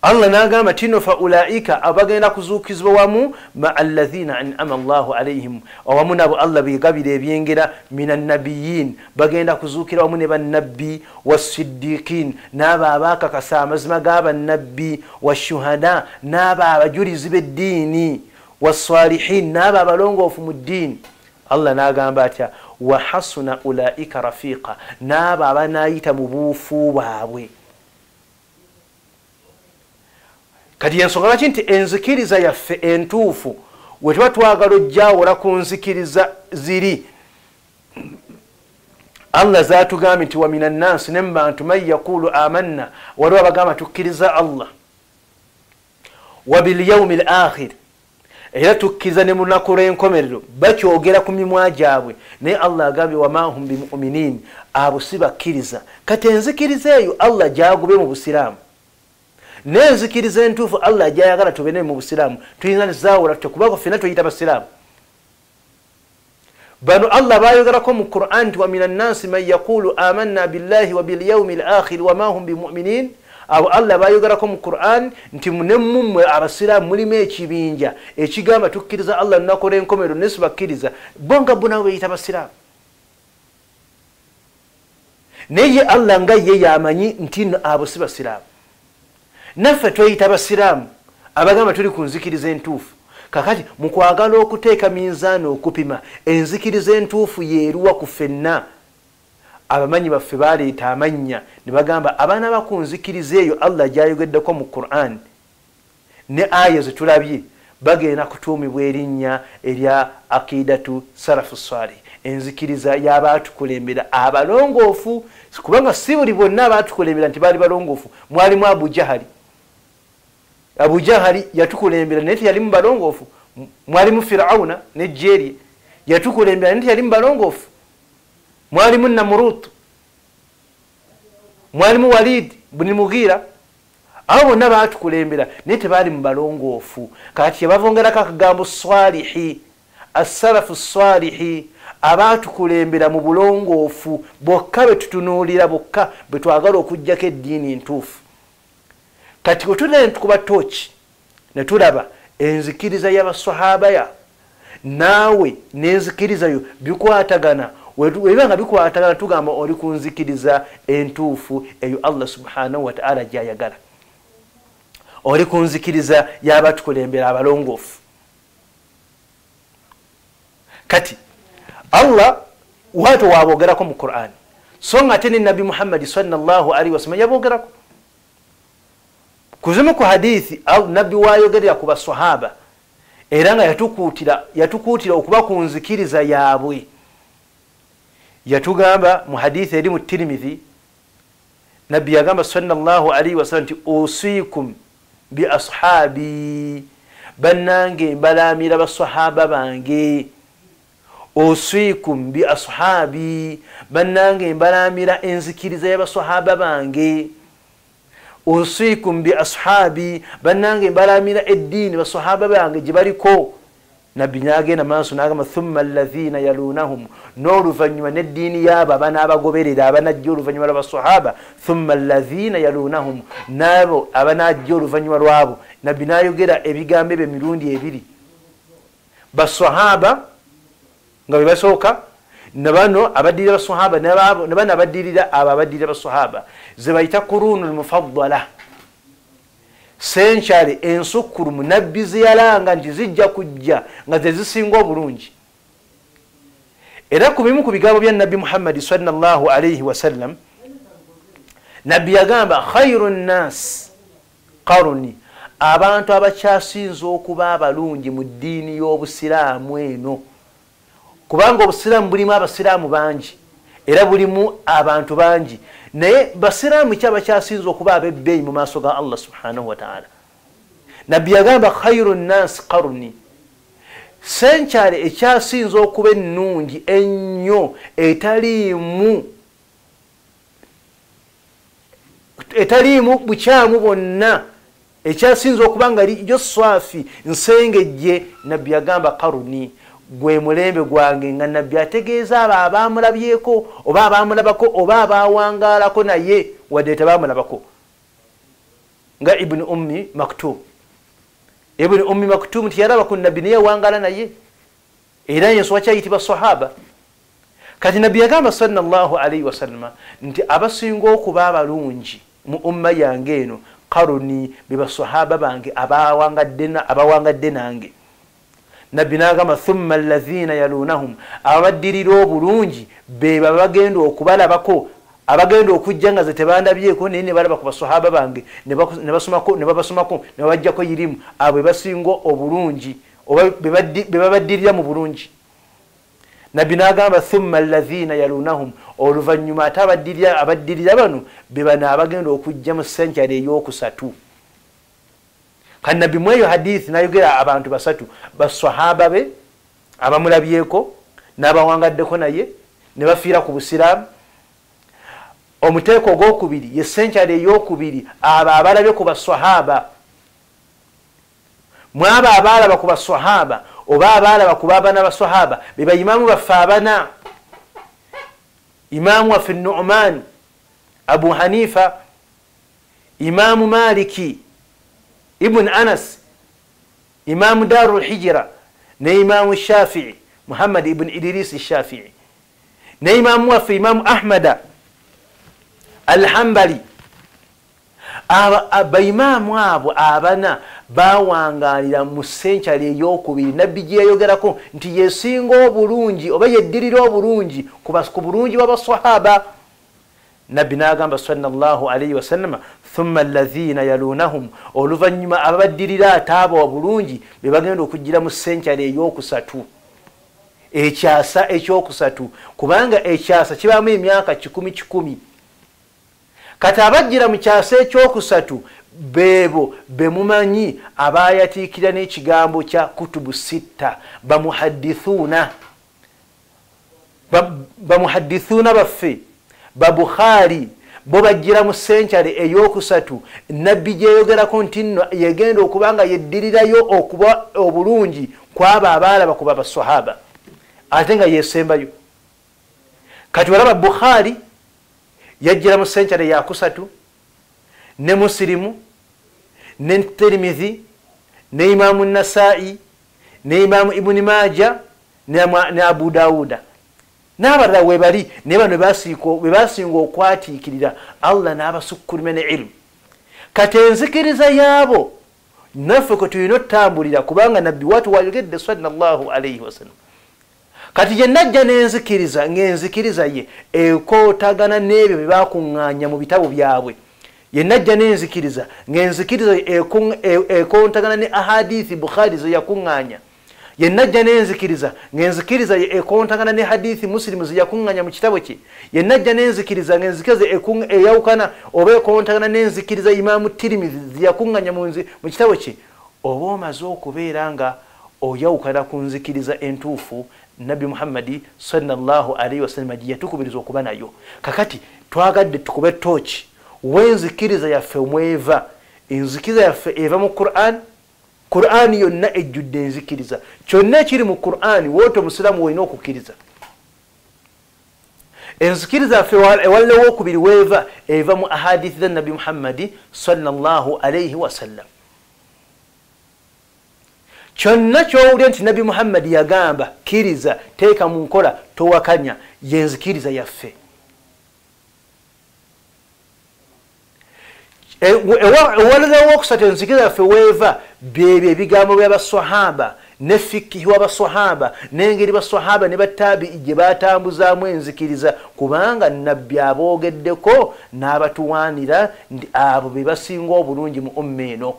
Allah n'agamba tino fa ulaika, abagenda kuzuukizibwa wamu maa alladhina an'ama Allahu alayhim, awamu nabo Allah bye yagabira ebyengera, minan nabiyyin, bagenda kuzuukira wamu ne bannabbi, wassiddiqin, n'abo abaakakasa amazima g'abannabbi, washuhada, n'abo abajulizi b'eddiini, wassalihin, n'abo abalongoofu mu ddiini. Allah n'agamba atya wa hasuna ulaika rafiqa, n'abo abanaayita mu buufu bwabwe. Kati ensonga lwaki nti enzikiriza yaffe entuufu we tuba twagala ojjawula ku nzikiriza ziri Allah zaatugambye nti wa minan nnaasi, ne mu bantu man yaqulu amanna, waliwo abagamba tukkiriza Allah, wa bilyaumi l akhir, era tukkiriza ne mu lunaku lw'enkomerero, bakyogera ku mimwa gyabwe, naye Allah agambye wama hum bimuminin, abo si bakkiriza. Kati enzikiriza eyo Allah gyagobye mu Busiraamu, n'enzikiriza entuufu Allah gy'ayagala tubeere mu Busiraamu tuyinza nezaawula tutya? Kubanga ffenna tuyita Basiraamu. Bano Allah baayogerako mu Qur'an nti wa minan nnaasi man yaqulu amanna billahi wa bilyaumi l akhir wama hum bimuminin. Abo Allah baayogerako mu Qur'an nti ne mummwe Abasiraamu mulimu ekibinja ekigamba tukkiriza Allah lunaku lw'enkomerero naye si bakkiriza, bo nga bo nabo beeyita Basiraamu. Naye Allah nga ye yamanyi nti nno abo si Basiraamu. Naffe tweyita Basiraamu abagamba tuli ku nzikiriza entuufu. Kakati mu kwagala okuteeka minzaani okupima enzikiriza entuufu yeeruwa ku ffenna, abamanyi baffe baleeta amannya ne bagamba abaana baku nzikiriza eyo Allah gy'ayogeddeko mu Qur'an ne aya ze tulabye bagenda kutuumibwa erinnya erya aqidatu salafu salih, enzikiriza y'abaatukulembera abalongoofu. Kubanga si buli bonna abaatukulembera nti baali balongoofu. Mwalimu Abu Jahali, Abu Jahali yatukulembera naye teyali mu balongoofu. Mwalimu Firauna n'eggye lye yatukulembera naye teyali mu balongoofu. Mwalimu Namurutu, mwalimu Walid buni Mughira, abo bonna baatukulembera naye tebaali mu balongoofu. Kati kyebavongerako akagambo swalihi, assalafu swalihi, abaatukulembera mu bulongoofu bokka be tutunuulira, bokka bwe twagala okuggyako eddiini entuufu. Kati bwe tudda ne tukuba tooki ne tulaba enzikiriza y'abasahaba ya naawe n'enzikiriza yo bikwatagana, webiba nga bikwatagana tugamba oli ku nzikiriza entuufu eyo Allah subhanahu wa ta'ala gy'ayagala, oli ku nzikiriza y'abatukulembera abalongoofu. Kati Allah wato wabogerako mu Qur'an, so nga ate ne Nabbi Muhammadi sallallahu alaihi wasallam yabogerako. Kuzimu ku hadithi Nabbi wayogerera ku baswahaba, era nga yatukuutira okuba ku nzikiriza yaabwe. Yatugamba mu hadithi eri mu Tirmidhi, Nabbi yagamba sallallahu alaihi wasallam nti usikum bi ashabi, bannange mbalamira basahaba bange. Usikum bi ashabi, bannange mbalamira enzikiriza y'abasahaba bange. Usikum bi ashabi, bannange mbalamira eddiini basahaba bange gye baliko. Nabbi n'agenda maaso n'agamba thumma alladhina yalunahum, n'oluvannyuma n'eddiini y'abo abanaabagoberera abanajja oluvannyuma lw'abasahaba. Thumma alladhina yalunahum, n'abo abanajja oluvannyuma lwabo. Nabbi n'ayogera ebigambo ebyo emirundi ebiri, basahaba nga bwe basooka, na bano abaddirira basahaba, ne bano abaddirira abo abaddirira basahaba, ze bayita kurunul mufaddala, senkyale ensukkulumu Nabbi ze yalanga nti zijja kujja nga ze zisinga obulungi. Era ku bimu ku bigambo bya Nabbi Muhammadi sallallahu alaihi wasallam, Nabbi yagamba khairu nnas qarni, abantu abakyasinze okuba abalungi mu ddiini y'obusiraamu eno, kubanga obusiraamu bulimu abasiraamu bangi era bulimu abantu bangi, naye basiraamu ki abakyasinze okuba ab'ebbeeyi mu maaso ga Allah subhanahu wa ta'ala. Nabbi yagamba khairu nnas qarni, senkyale ekyasinze okuba ennungi ennyo etaliimu bukyamu bwonna, ekyasinze okuba nga yo swafi nsengejje. Nabbi yagamba qarni, gwe mulembe gwange, nga Nabbi ategeeza abo abaamulabyeko oba abaamulabako oba abaawangaalako naye wadde tebaamulabako, nga Ibn Ummi Maktum. Ibn Ummi Maktum tiyalaba ku Nabbi naye yawangaala naye, era yensonga kyayitibwa sahaba. Kati Nabbi yagamba sallallahu alaihi wasallama nti abasinga okuba abalungi mu umma yange eno qarni, be basahaba bange abawangadde nange. Nabbi n'agamba thumma alladhina yalunahum, abaddirira obulungi be babagenda okubalabako, abagenda okujja nga ze tebandabyeko naye ne balaba ku basahaba bange ne basomako ne babasomako ne babajjako irimu, abo basinga obulungi oba be babaddirira mu bulungi. Nabbi n'agamba thumma alladhina yalunahum, oluvannyuma ate abaddirira bano be bano abagenda okujja mu senkyale ey'okusatu. Kati Nabbi mu eyo hadithi n'ayogera abantu basatu, basahaba be abamulabyeko n'abawangaddeko naye ne bafiira ku busiraamu. Omuteeko ogwokubiri ye senkyale ey'okubiri, abo abalabye ku basahaba. Mwabo abalaba ku basahaba oba abalaba ku baabana basahaba be baimaamu baffe abana, Imaamu waffe Nu'man, Abu Hanifa, Imaamu Maliki Ibn Anas, Imaamu Darul Hijra, ne Imaamu Shafi'i Muhammad ibn Idris Shafi'i, ne Imaamu waffe Imaamu Ahmada Al-Hanbali. Abaimaamu abo abana bawangalira mu senkyale ey'okubiri Nabbi gye yayogerako nti yesinga obulungi oba yeddirira obulungi ku bulungi bw'abasahaba. Nabbi n'agamba sallallahu alaihi wasallama thumma alladhina yalunahum, oluvannyuma ababaddirira ate abo obulungi be bagenda okujjira mu senkyale ey'okusatu, ekyasa ekyokusatu, kubanga ekyasa kibaamu emyaka 100. Kati abajjira mu kyasa ekyokusatu beebo bemumanyi abayatiikira n'ekigambo kya kutubu sitta, bamuhaddithuuna baffe babukhari, bo bajjira mu senkyale ey'okusatu Nabbi gyeyogerako nti nno yegenda okuba nga yeddirirayo okuba obulungi kwabo abaalaba ku basahaba, ate nga yesembayo. Kati walaba Bukhari yajjira mu senkyale yakusatu, ne Musilimu, ne Tirmidhi, ne Imaamu Nasai, ne Imaamu Ibuni Maja, ne Abu Dawuda n'abalala we bali, naye bano bwe basinga okwatiikirira Allah n'abasukkulumya ne ilimu. Kati enzikiriza yaabo naffe kwe tulina otutambulira, kubanga Nabbi watu wayogedde sallallahu alaihi wasallam. Kati gye najja n'enzikiriza ng'enzikiriza ye ekootagana n'ebyo bye bakuŋŋaanya mu bitabo byabwe, ye najja n'enzikiriza ng'enzikiriza ye ekontagana ne ahadithi Bukhari ze yakuŋŋaanya, Yenna ajja n'enzikiriza ng'enzikiriza ye ekontagana ne hadithi Muslimu zeyakuŋŋanya mu kitabo kye. Yenna ajja n'enzikiriza ng'enzikiriza eyawukana oba ekontagana n'enzikiriza Imaamu Tirmidhi zeyakuŋŋanya mu kitabo kye, oba omaze okubeera nga oyawukana ku nzikiriza entuufu Nabbi Muhammadi sallallahu alaihi wasallam gye yatukubiriza okuba nayo. Kakati twagadde tukube tooki w'enzikiriza yaffe mweva. Enzikiriza yaffe eva mu Qur'an. Qur'an yonna ejjudde enzikiriza. Kyonna ekiri mu Qur'an wooto omusiraamu olina okukkiriza. Enzikiriza yaffe ewalala owokubiri weeva, eva mu ahadithi za Nabbi Muhammadi sallallahu alaihi wasallam. Kyonna ky'owulira nti Nabbi Muhammadi yagamba kkiriza, teeka mu nkola, towakanya, yenzikiriza yaffe. Ewalala owokusatu enzikiriza yaffe weeva byebyo ebigambo by'abaswahaba ne fikihi w'abaswahaba n'engeri baswahaba ne batabi'i gye batambuzaamu enzikiriza, kubanga Nabbi aboogeddeko n'abatuwaanira nti abo be basinga obulungi mu umma eno.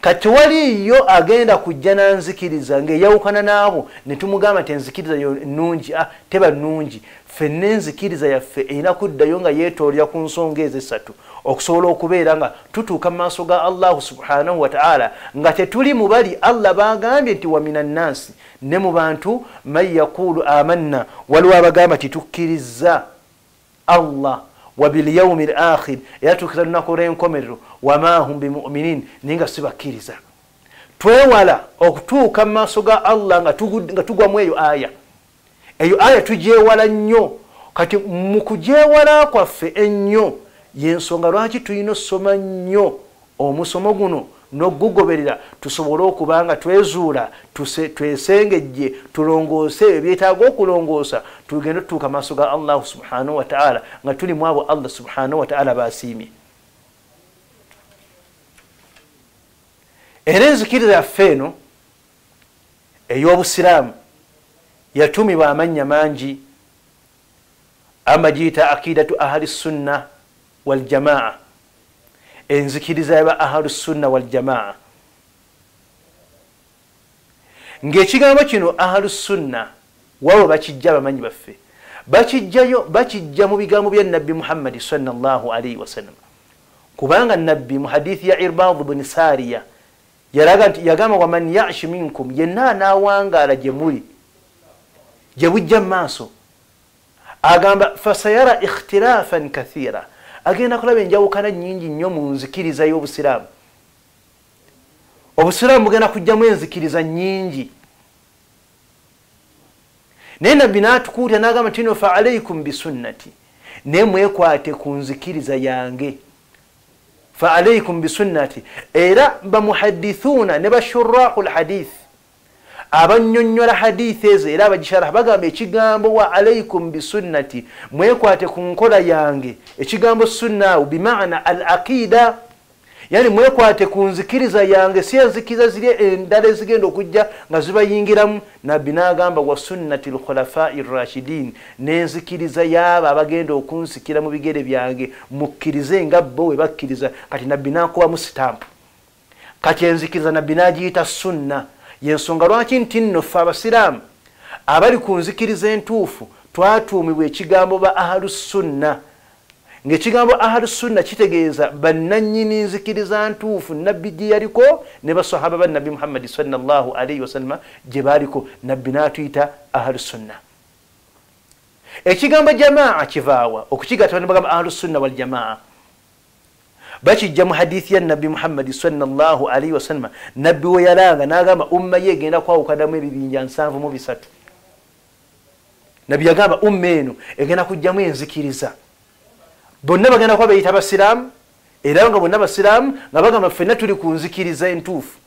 Kati waliyo agenda kujja n'anzikiriza ng'eyawukana n'abo ne tumugamba nti enzikiriza yo nnungi, teba nnungi. Ffenna enzikiriza yaffe erina kuddayo nga yeetoolera ku nsonga ezo essatu okusobola okubeera nga tutuuka mu maaso ga Allahu subhanahu wa ta'ala nga tetuli mu bali Allah baagambye nti wa minan naasi, ne mu bantu man yaquulu amanna, waliwo abagamba titukkiriza Allah wa bil yawmil akhir, era tukkiriza lunaku lw'enkomerero, wama hum bimuminin, naye nga si bakkiriza. Twewala okutuuka mu maaso ga Allah nga tugwamu eyo aya. Eyo aya tugyewala nnyo. Kati mu kugyewala kwaffe ennyo y'ensonga lwaki tulina ossoma nnyo omusomo guno n'ogugoberera, tusobole okuba nga twezuula, twesengejje, tulongoose ebyo byetaaga okulongoosa, tugende tutuuka maaso ga Allahu subhanahu wa ta'ala nga tuli mu abo Allah subhanahu wa ta'ala baasiimye. Era enzikiriza yaffe eno ey'obusiraamu yatumibwa amannya mangi, amagiyita aqidatu ahli sunna wal jamaa, enzikiriza yaba ahlu sunna wal jamaa. Ng'ekigambo kino ahlu sunna wabo bakijja abamanyi baffe, bakijjayo bakijja mu bigambo bya Nabbi Muhammadi sallallahu alaihi wasallam, kubanga Nabbi mu hadithi ya Irbad bin Sariya yalaga nti yagamba waman yashi minkum, yenna anaawangaala gye muli gye bujja mu maaso, agamba fasayara ikhtilafan kathira, agenda kulaba enjawukana nnyingi nnyo mu nzikiriza y'obusiraamu. Obusiraamu bugenda kujjamu enzikiriza nnyingi. Naye Nabbi n'atukuutira n'agamba nti no fa alaikum bisunnati, naye mwekwate ku nzikiriza yange. Fa alaikum bisunnati, era bamuhadithuuna ne bashuraahu lhadith, abannyonnyola hadithi ezo era abagisharaha bagamba ekigambo wa alaikum bisunnati, mwekwate ku nkola yange. Ekigambo sunna awo bimaana al aqida, yani mwekwate ku nzikiriza yange, si enzikiriza ziri endala ezigenda okujja nga zibayingiramu. Nabbi n'agamba wa sunnati lkhulafai rashidin, n'enzikiriza y'abo abagenda okunsikira mu bigere byange, mukkirize nga bo we bakkiriza. Kati Nabbi n'akubamu sitampu. Kati enzikiriza Nabbi n'agiyita sunna. Yensonga lwaki nti nno ffe abasiraamu abali ku nzikiriza entuufu twatuumibwa ekigambo ba ahlu sunna, ng'ekigambo ahlu sunna kitegeeza bannannyini nzikiriza ntuufu Nabbi gye yaliko ne basahaba ba Nabbi Muhammadi sallallahu alaihi wasallama gye baaliko. Nabbi n'atuyita ahlu sunna. Ekigambo jamaa kivaawa okukigatta ne bagamba ahlu sunna wal jamaa, bakijja mu hadithi ya Nabbi Muhammadi sallallahu alaihi wasallam. Nabbi we yalanga n'agamba umma ye egenda kwawukanamu ebibinja 73. Nabbi yagamba umma eno egenda kujjamu enzikiriza, bonna bagenda kuba beeyita basiraamu, era nga bonna basiraamu nga bagamba ffenna tuli ku nzikiriza entuufu.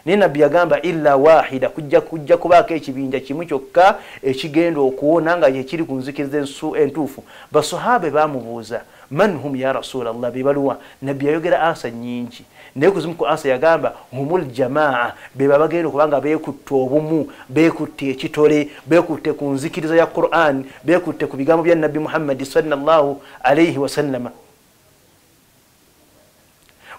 Naye Nabbi yagamba illa wahida, kujja kubaako ekibinja kimu kyokka ekigenda okuwona nga kyekiri ku nzikiriza entuufu. Basahaba baamubuuza man hum ya Rasulallah, be baluwa? Nabbi yayogera ansa nnyingi, naye kuzimu ku ansa yagamba humul jamaa, be babagenda okuba nga beekutte obumu, beekutte ekitole, beekutte ku nzikiriza ya Qur'an, beekutte ku bigambo bya Nabbi Muhammadi sallallahu alaihi wasallama.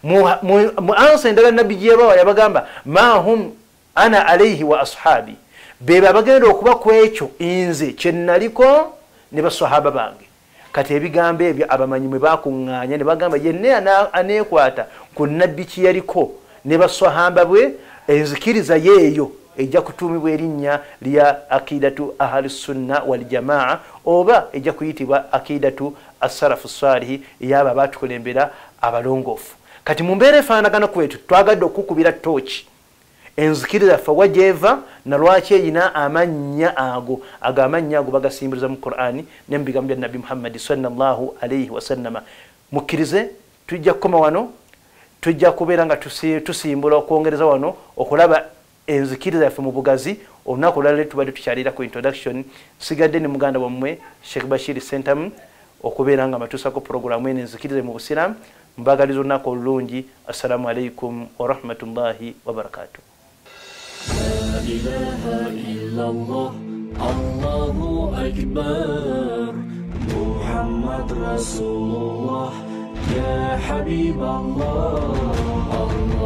Mu ansa endala Nabbi gye yabawa yabagamba ma hum ana alayhi wa ashabi, beba abagenda okuba ku ekyo nze kye naliko ne baswahaba bange. Kati ebigambo ebyo abamanyi mwe bakuŋŋaanya ne bagamba yenna aneekwata ku nabbi kye yaliko ne baswahaba bwe, enzikiriza yeeyo ejja kutuumibwa erinnya lya akidatu ahli sunna wal jamaa, oba ejja kuyitibwa akidatu as-salafu salihi, ey'abo abatukulembera abalongoofu. Kati mu mbeera efaanagana kwetu twagadde okukubira tooki enzikiriza yaffe wa gyeva na lwaki eyina amannya ago, ago amannya ago bagasimbuliza mu Qur'ani ne mu bigambo bya Nabbi Muhammadi sallallahu alaihi wasallama. Mukkirize tujja kukoma wano, tujja kubeera nga tusimbula okwongereza wano okulaba enzikiriza yaffe mu bugazi. Olunaku olwaleero tubadde tukyalira ku introduction. Sigadde ne muganda wammwe Sheikh Bashir Sentamu okubeera nga mbatuusako puroguramu eno enzikiriza mu Busiraamu. Mbagaliza olunaku olulungi. Assalamu alaikum warahmatullahi wabarakatuh. La ilaha illallah, Allahu akbar, Muhammad Rasulullah, ya Habib Allah, Allah.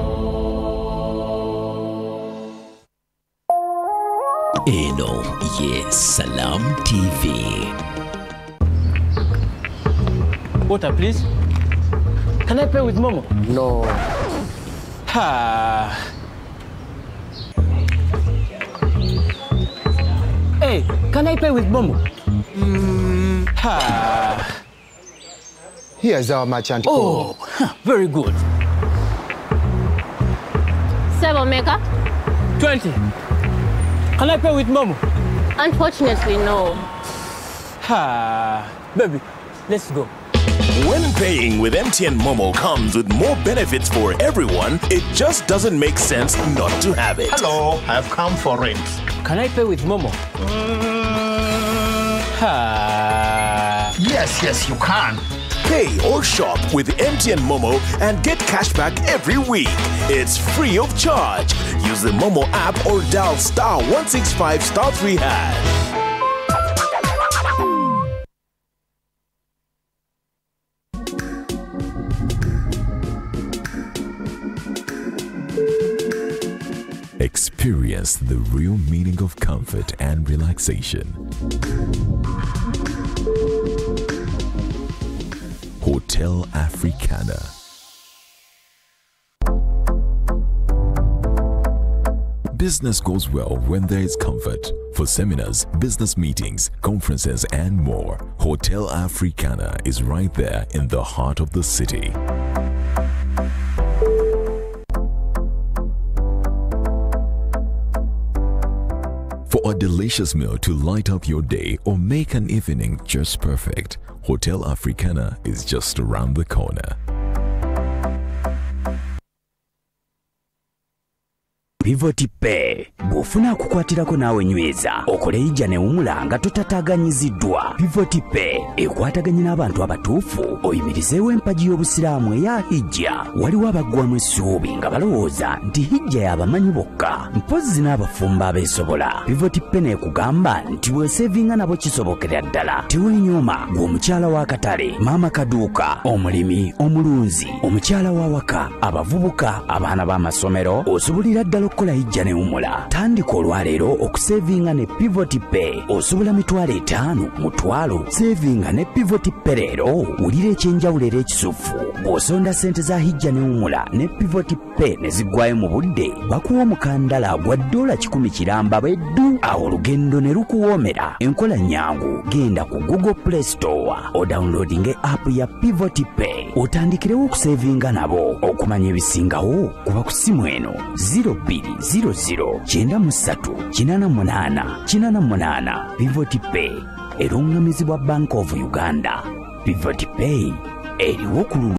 Eno ye Salam TV. Water, please. Can I pay with Momo? No. Ha. Hey, can I pay with Momo? Ha. Here's our merchant code. Oh, very good. 7 mega. 20. Can I pay with Momo? Unfortunately, no. Ha. Baby, let's go. When paying with MTN Momo comes with more benefits for everyone, it just doesn't make sense not to have it. Hello, I've come for rent. Can I pay with Momo? Ha. Yes, yes, you can. Pay or shop with MTN Momo and get cash back every week. It's free of charge. Use the Momo app or dial *165*3#. Experience the real meaning of comfort and relaxation. Hotel Africana. Business goes well when there is comfort. For seminars, business meetings, conferences, and more, Hotel Africana is right there in the heart of the city. For a delicious meal to light up your day or make an evening just perfect, Hotel Africana is just around the corner. Pivot Pay bw'ofuna akukwatirako naawe nyweza okole hijja ne wumula nga totataaganyiziddwa. Pivot Pay ekwataganye n'abantu abatuufu oyimirizeewo empagi y'obusiraamu eya hijja. Waliwo abaggwamu essuubi nga balowooza nti hijja y'abamanyi bokka, mpozzi n'abafumbo abeesobola. Pivot Pay n'ekugamba nti bw'eseevinga nabo kisobokera ddala. Teweenyooma gwe omukyala w'akatale, maama kaduuka, omulimi, omulunzi, omukyala w'awaka, abavubuka, abaana b'amasomero, osobolera ddala okukola hijja ne wumula. Tandika olwaleero okusevinga ne Pivot Pay. Osobola 500,000 mutwalo. Sevinga ne Pivot Pay leero. Wulira ekyenjawulo era ekisufu. Bw'osonda ssente za hijja ne wumula ne Pivot Pay ne ziggwayo mu budde, bakuwa omukandala gwa $100 kiramba bweddu. Awo olugendo ne lukuwoomera. Enkola nnyangu. Genda ku Google Play Store odownloadinge app ya Pivot Pay otandikirewo okusevinga nabo. Okumanya ebisingawo kuba ku ssimu eno 0200 93 88 88. Pivot Pay erungamizibwa Bank of Uganda. Pivot Pay eriwo ku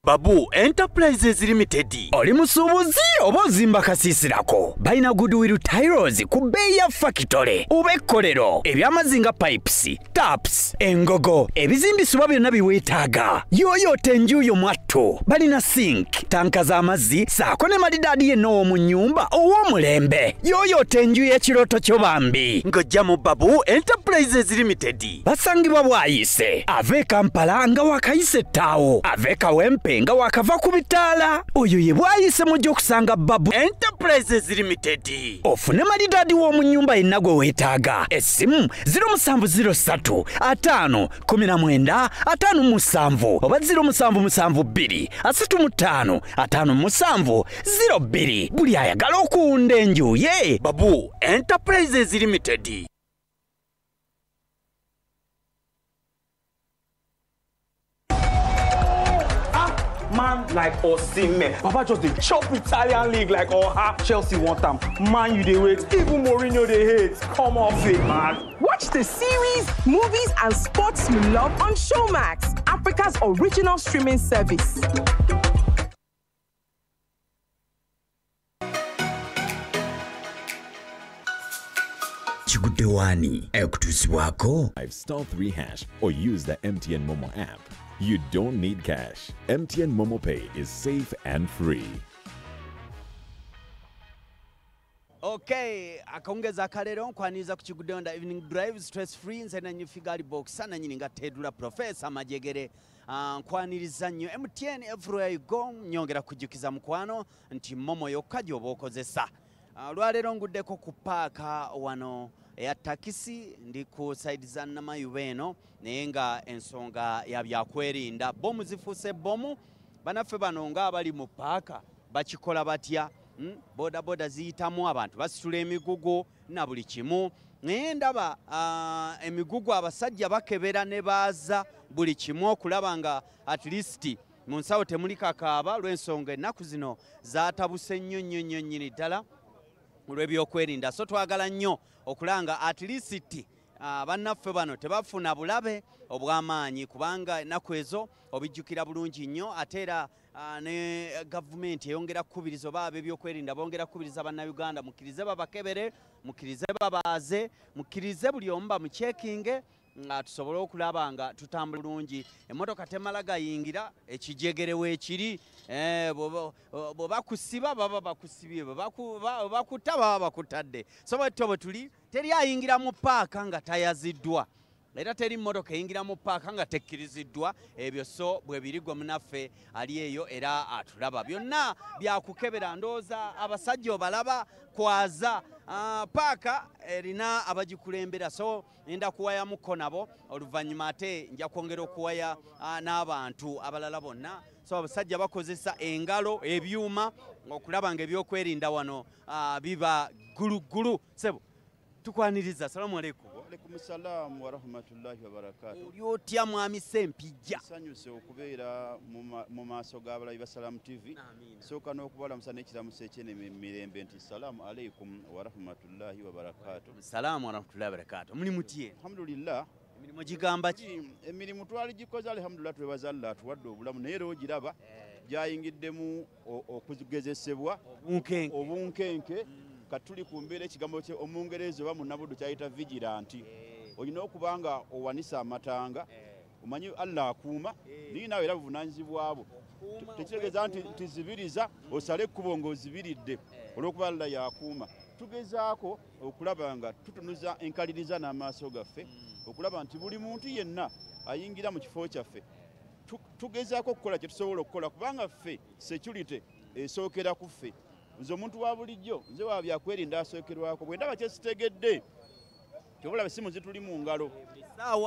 Babu Enterprises Limited. Oli musuubuzi oba ozimba kasiisirako, balina Goodwill Tiles ku bbeeyi ya fakitole, oba ekkolero, eby'amazzi nga pipes, taps, engogo, ebizimbisibwa byonna biweetaaga. Yooyoota enju yo mwattu. Balina sink, tanka z'amazzi, ssaako ne malidaadi yenna ow'omu nnyumba ow'omulembe. Yooyoota enju y'ekirooto kyo bambi ng'ojja mu Babu Enterprises Limited. Basangibwa Bwayise, ava e Kampala nga wakayise ettaawo, ava e Kawempe Ate nga wakava ku bitaala, oyo ye bwayise mujja okusanga Babu Enterprises Limited. Ofune malidaadi w'omu nnyumba yenna gwe weetaaga. Essimu 0703 5 19 57 oba 0772 35 57 02. Buli ayagala okuwunda enju ye Babu Enterprises Limited. Man like Osimhen. Baba just dey chop Italian league like Oha. Chelsea want am. Man, you dey wait. Even Mourinho dey hate. Come off it, man. Watch the series, movies, and sports you love on Showmax, Africa's original streaming service. Chigudewani, ekutusiwako. *3# or use the MTN Momo app. You don't need cash. MTN Momo Pay is safe and free. Okay, akaongeza akalero nkwaniriza ku Kigudde Evening Drive stress free nze na nyifigali box na nyini nga Tedula Professor Majegere. Nkwaniriza nnyo MTN everywhere you go, nyongera kujjukiza mukwano nti Momo yokka gy'oba okozesa. Olwaleero nguddeko ku paaka wano eya takisi, ndi ku side za Namayuba eno, naye nga ensonga ya byakwerinda. Bomu zifuuse bomu, banaffe bano nga abali mu paaka bakikola batya? Boda boda ziyitamu abantu basitula emigugu na buli kimu, naye ndaba emigugu abasajja bakebera ne baaza buli kimu okulaba nga at least mu nsawo temuli kakaaba, lw'ensonga ennaku zino zaatabuse nnyo nnyo nnyo nnyini ddala olw'ebyokwerinda. So twagala nnyo okulanga at least bannaffe bano tebafuna bulabe obw'amaanyi, kubanga ennaku ezo obijjukira bulungi nnyo. Ate era ne gavumenti eyongera kukubiriza oba ab'ebyokwerinda bongera kukubiriza bannayuganda, mukkirize babakebere, mukkirize babaaze, mukkirize buli omu bamucekinge nga tusobole okulaba nga tutambula bulungi. Emmotoka temala gayingira, ekijegere weekiri, bwe bakusiba baba bakusibye, bwe bakutta baba bakutadde. So bwetyo bwe tuli, teri ayingira mu paaka nga tayaziddwa, era teri mmotoka eyingira mu paaka nga tekkiriziddwa. Ebyo so bwe biri gwe munaffe ali eyo era atulaba. Byonna byakukebera, ndowooza abasajja obalaba kwaza. Paaka erina abagikulembera, so ngenda kuwayamuko nabo oluvannyuma, ate nja kwongera okuwaya n'abantu abalala bonna. So abasajja bakozesa engalo, ebyuma okulaba nga ebyokwerinda wano biba gulugulu. Sebo tukwaniriza, assalamu alaikum. Alaikum salam wa rahmatullahi wa barakatuh. Oli otya mwami Ssempijja? Nsanyuse okubeera mu maaso g'abalabi ba Salam TV. Sooka n'okubalamusa n'ekiramuso eky'emirembe nti salamu alaikum wa rahmatullahi wa barakatuh. Salamu wa rahmatullahi wa barakatuh. Muli mutye? Alhamdulillah. Emirimu gigamba ki? Emirimu twali gikoze, alhamdulillah, twebaza Allah atuwadde obulamu, naye era ogiraba gyayingiddemu okugezesebwa obunkenke. Katuli ku mbeera ekigambo kye Omungereza oba Munnabuddu kyayita vigilant. Olina okuba nga owanisa amatanga, omanyi Allah akuuma, naye naawe era buvunaanyizibwa bwo. Tekitegeeza nti tizibiriza osale ekkubo ng'ozibiridde olw'okuba Allah yakuuma. Tugezaako okulaba nga tutunuza enkaliriza n'amaaso gaffe okulaba nti buli muntu yenna ayingira mu kifo kyaffe tugezaako okukola kye tusobola okukola, kubanga ffe security esookera ku ffe. Nze omuntu wa bulijjo, nze wa byakwerinda asookerwako. Bwe ndaba kyesitegedde, ky'obulaba essimu zituli mu ngalo